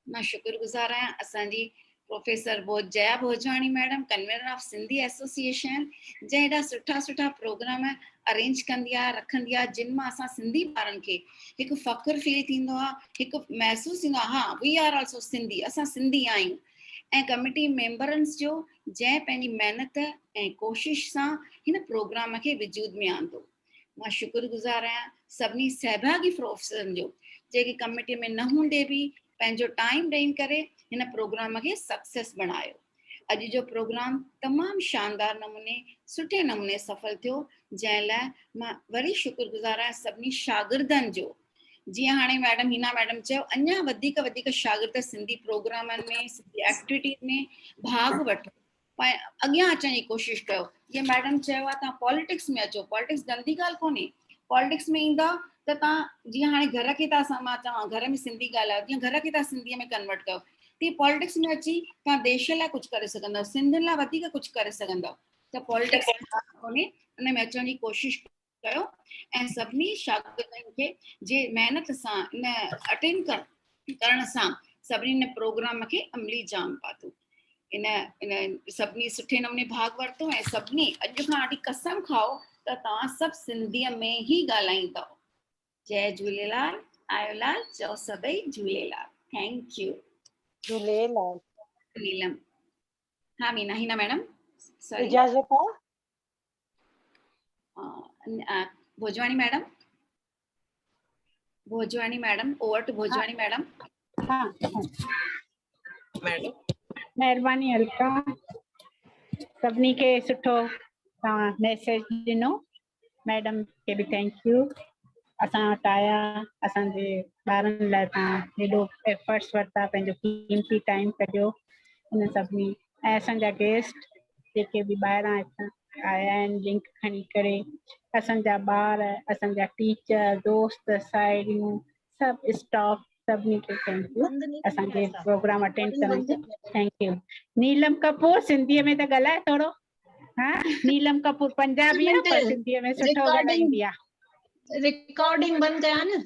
S7: مان شڪر گذار آهيان اسان جي professor Jaya Bhojwani madam, convener of Sindhi association, جنهن ايڏا سٺا سٺا پروگرام ارينج ڪندي آهي، رکندي آهي، جن مان اسان سنڌي ٻارن کي هڪ فخر فيل ٿيندو آهي، هڪ محسوس ٿيندو آهي ها وي are also Sindhi, اسان سنڌي آهيون. ۽ ڪميٽي ميمبرنس جو جنهن پنهنجي محنت ۽ ڪوشش سان هن پروگرام کي وجود ۾ آندو. مان شڪر گذار آهيان سڀني سهڀاڳي پروفيسرن جو جيڪي ڪميٽي ۾ نه هوندي به پنهنجو ٽائيم ڏئي ڪري هن پروگرام کي سڪسيس بڻايو. اڄ جو پروگرام تمام شاندار نموني سٺي نموني سڦل ٿيو، جنهن لاء مان وري شڪر گذار آهيان سڀني شاگردن جو. جيئن هاڻي ميڊم هينا ميڊم چيو اڃا وڌيڪ وڌيڪ شاگرد سنڌي پروگرامن ۾ سنڌي ايڪٽيوٽيز ۾ ڀاڳ وٺو، اڳيان اچڻ جي ڪوشش ڪيو. جيئن ميڊم چيو آهي توهان پاليٽڪس ۾ اچو، پاليٽڪس گندي ڳالهه ڪونهي، پاليٽڪس ۾ ايندا ته توهان جيئن هاڻي گهر کي ٿا اسان مان چوان گهر ۾ سنڌي ڳالهايو، جيئن گهر کي توهان سنڌيء ۾ ڪنورٽ ڪيو تيئن پاليٽڪس ۾ اچي توهان ديش لاء ڪجهه ڪري سگهندؤ، سنڌين لاء وڌيڪ ڪجهه ڪري سگهندؤ. ته پاليٽڪس ڪونهي، ان ۾ اچڻ جي ڪوشش ڪيو ۽ سڀني شاگردن کي جي محنت سان ان اٽينڊ ڪرڻ سان سڀني ان پروگرام کي عملي جام پاتو. ان ان سڀني سٺي نموني ڀاڳ ورتو ۽ سڀني اڄ کان وٺي قسم کائو ته توهان سڀ سنڌيء ۾ ئي ڳالهائيندؤ. جئي جهوليلال، آيو لال چئو سڀئي جهوليلال. Thank you.
S6: Jhulelal.
S7: نيلم. ها مينا هينا ميڊم سوري.
S6: اجازت آ؟
S7: Bhojwani madam, Bhojwani madam, over to Bhojwani madam.
S5: ها
S2: ميڊم.
S5: महिरबानी अलका, सभिनी खे सुठो तव्हां मैसेज ॾिनो। मैडम खे बि thank you, असां वटि आया, असांजे ॿारनि लाइ तव्हां एॾो एफर्ट्स वरिता, पंहिंजो क़ीमती टाइम कढियो उन सभिनी। ऐं असांजा गेस्ट जेके बि ॿाहिरां हितां आया आहिनि लिंक खणी करे, असांजा ॿार, असांजा टीचर, दोस्त, साहिड़ियूं, सभु स्टाफ, सभिनी खे thank you असांजे प्रोग्राम अटेंड करण ते। Thank you. नीलम कपूर सिंधीअ में त ॻाल्हाए थोरो। हा, नीलम कपूर पंजाबी आहे पर सिंधीअ में सुठो ॻाल्हाईंदी आहे।
S8: रिकॉर्डिंग बंदि कयां न।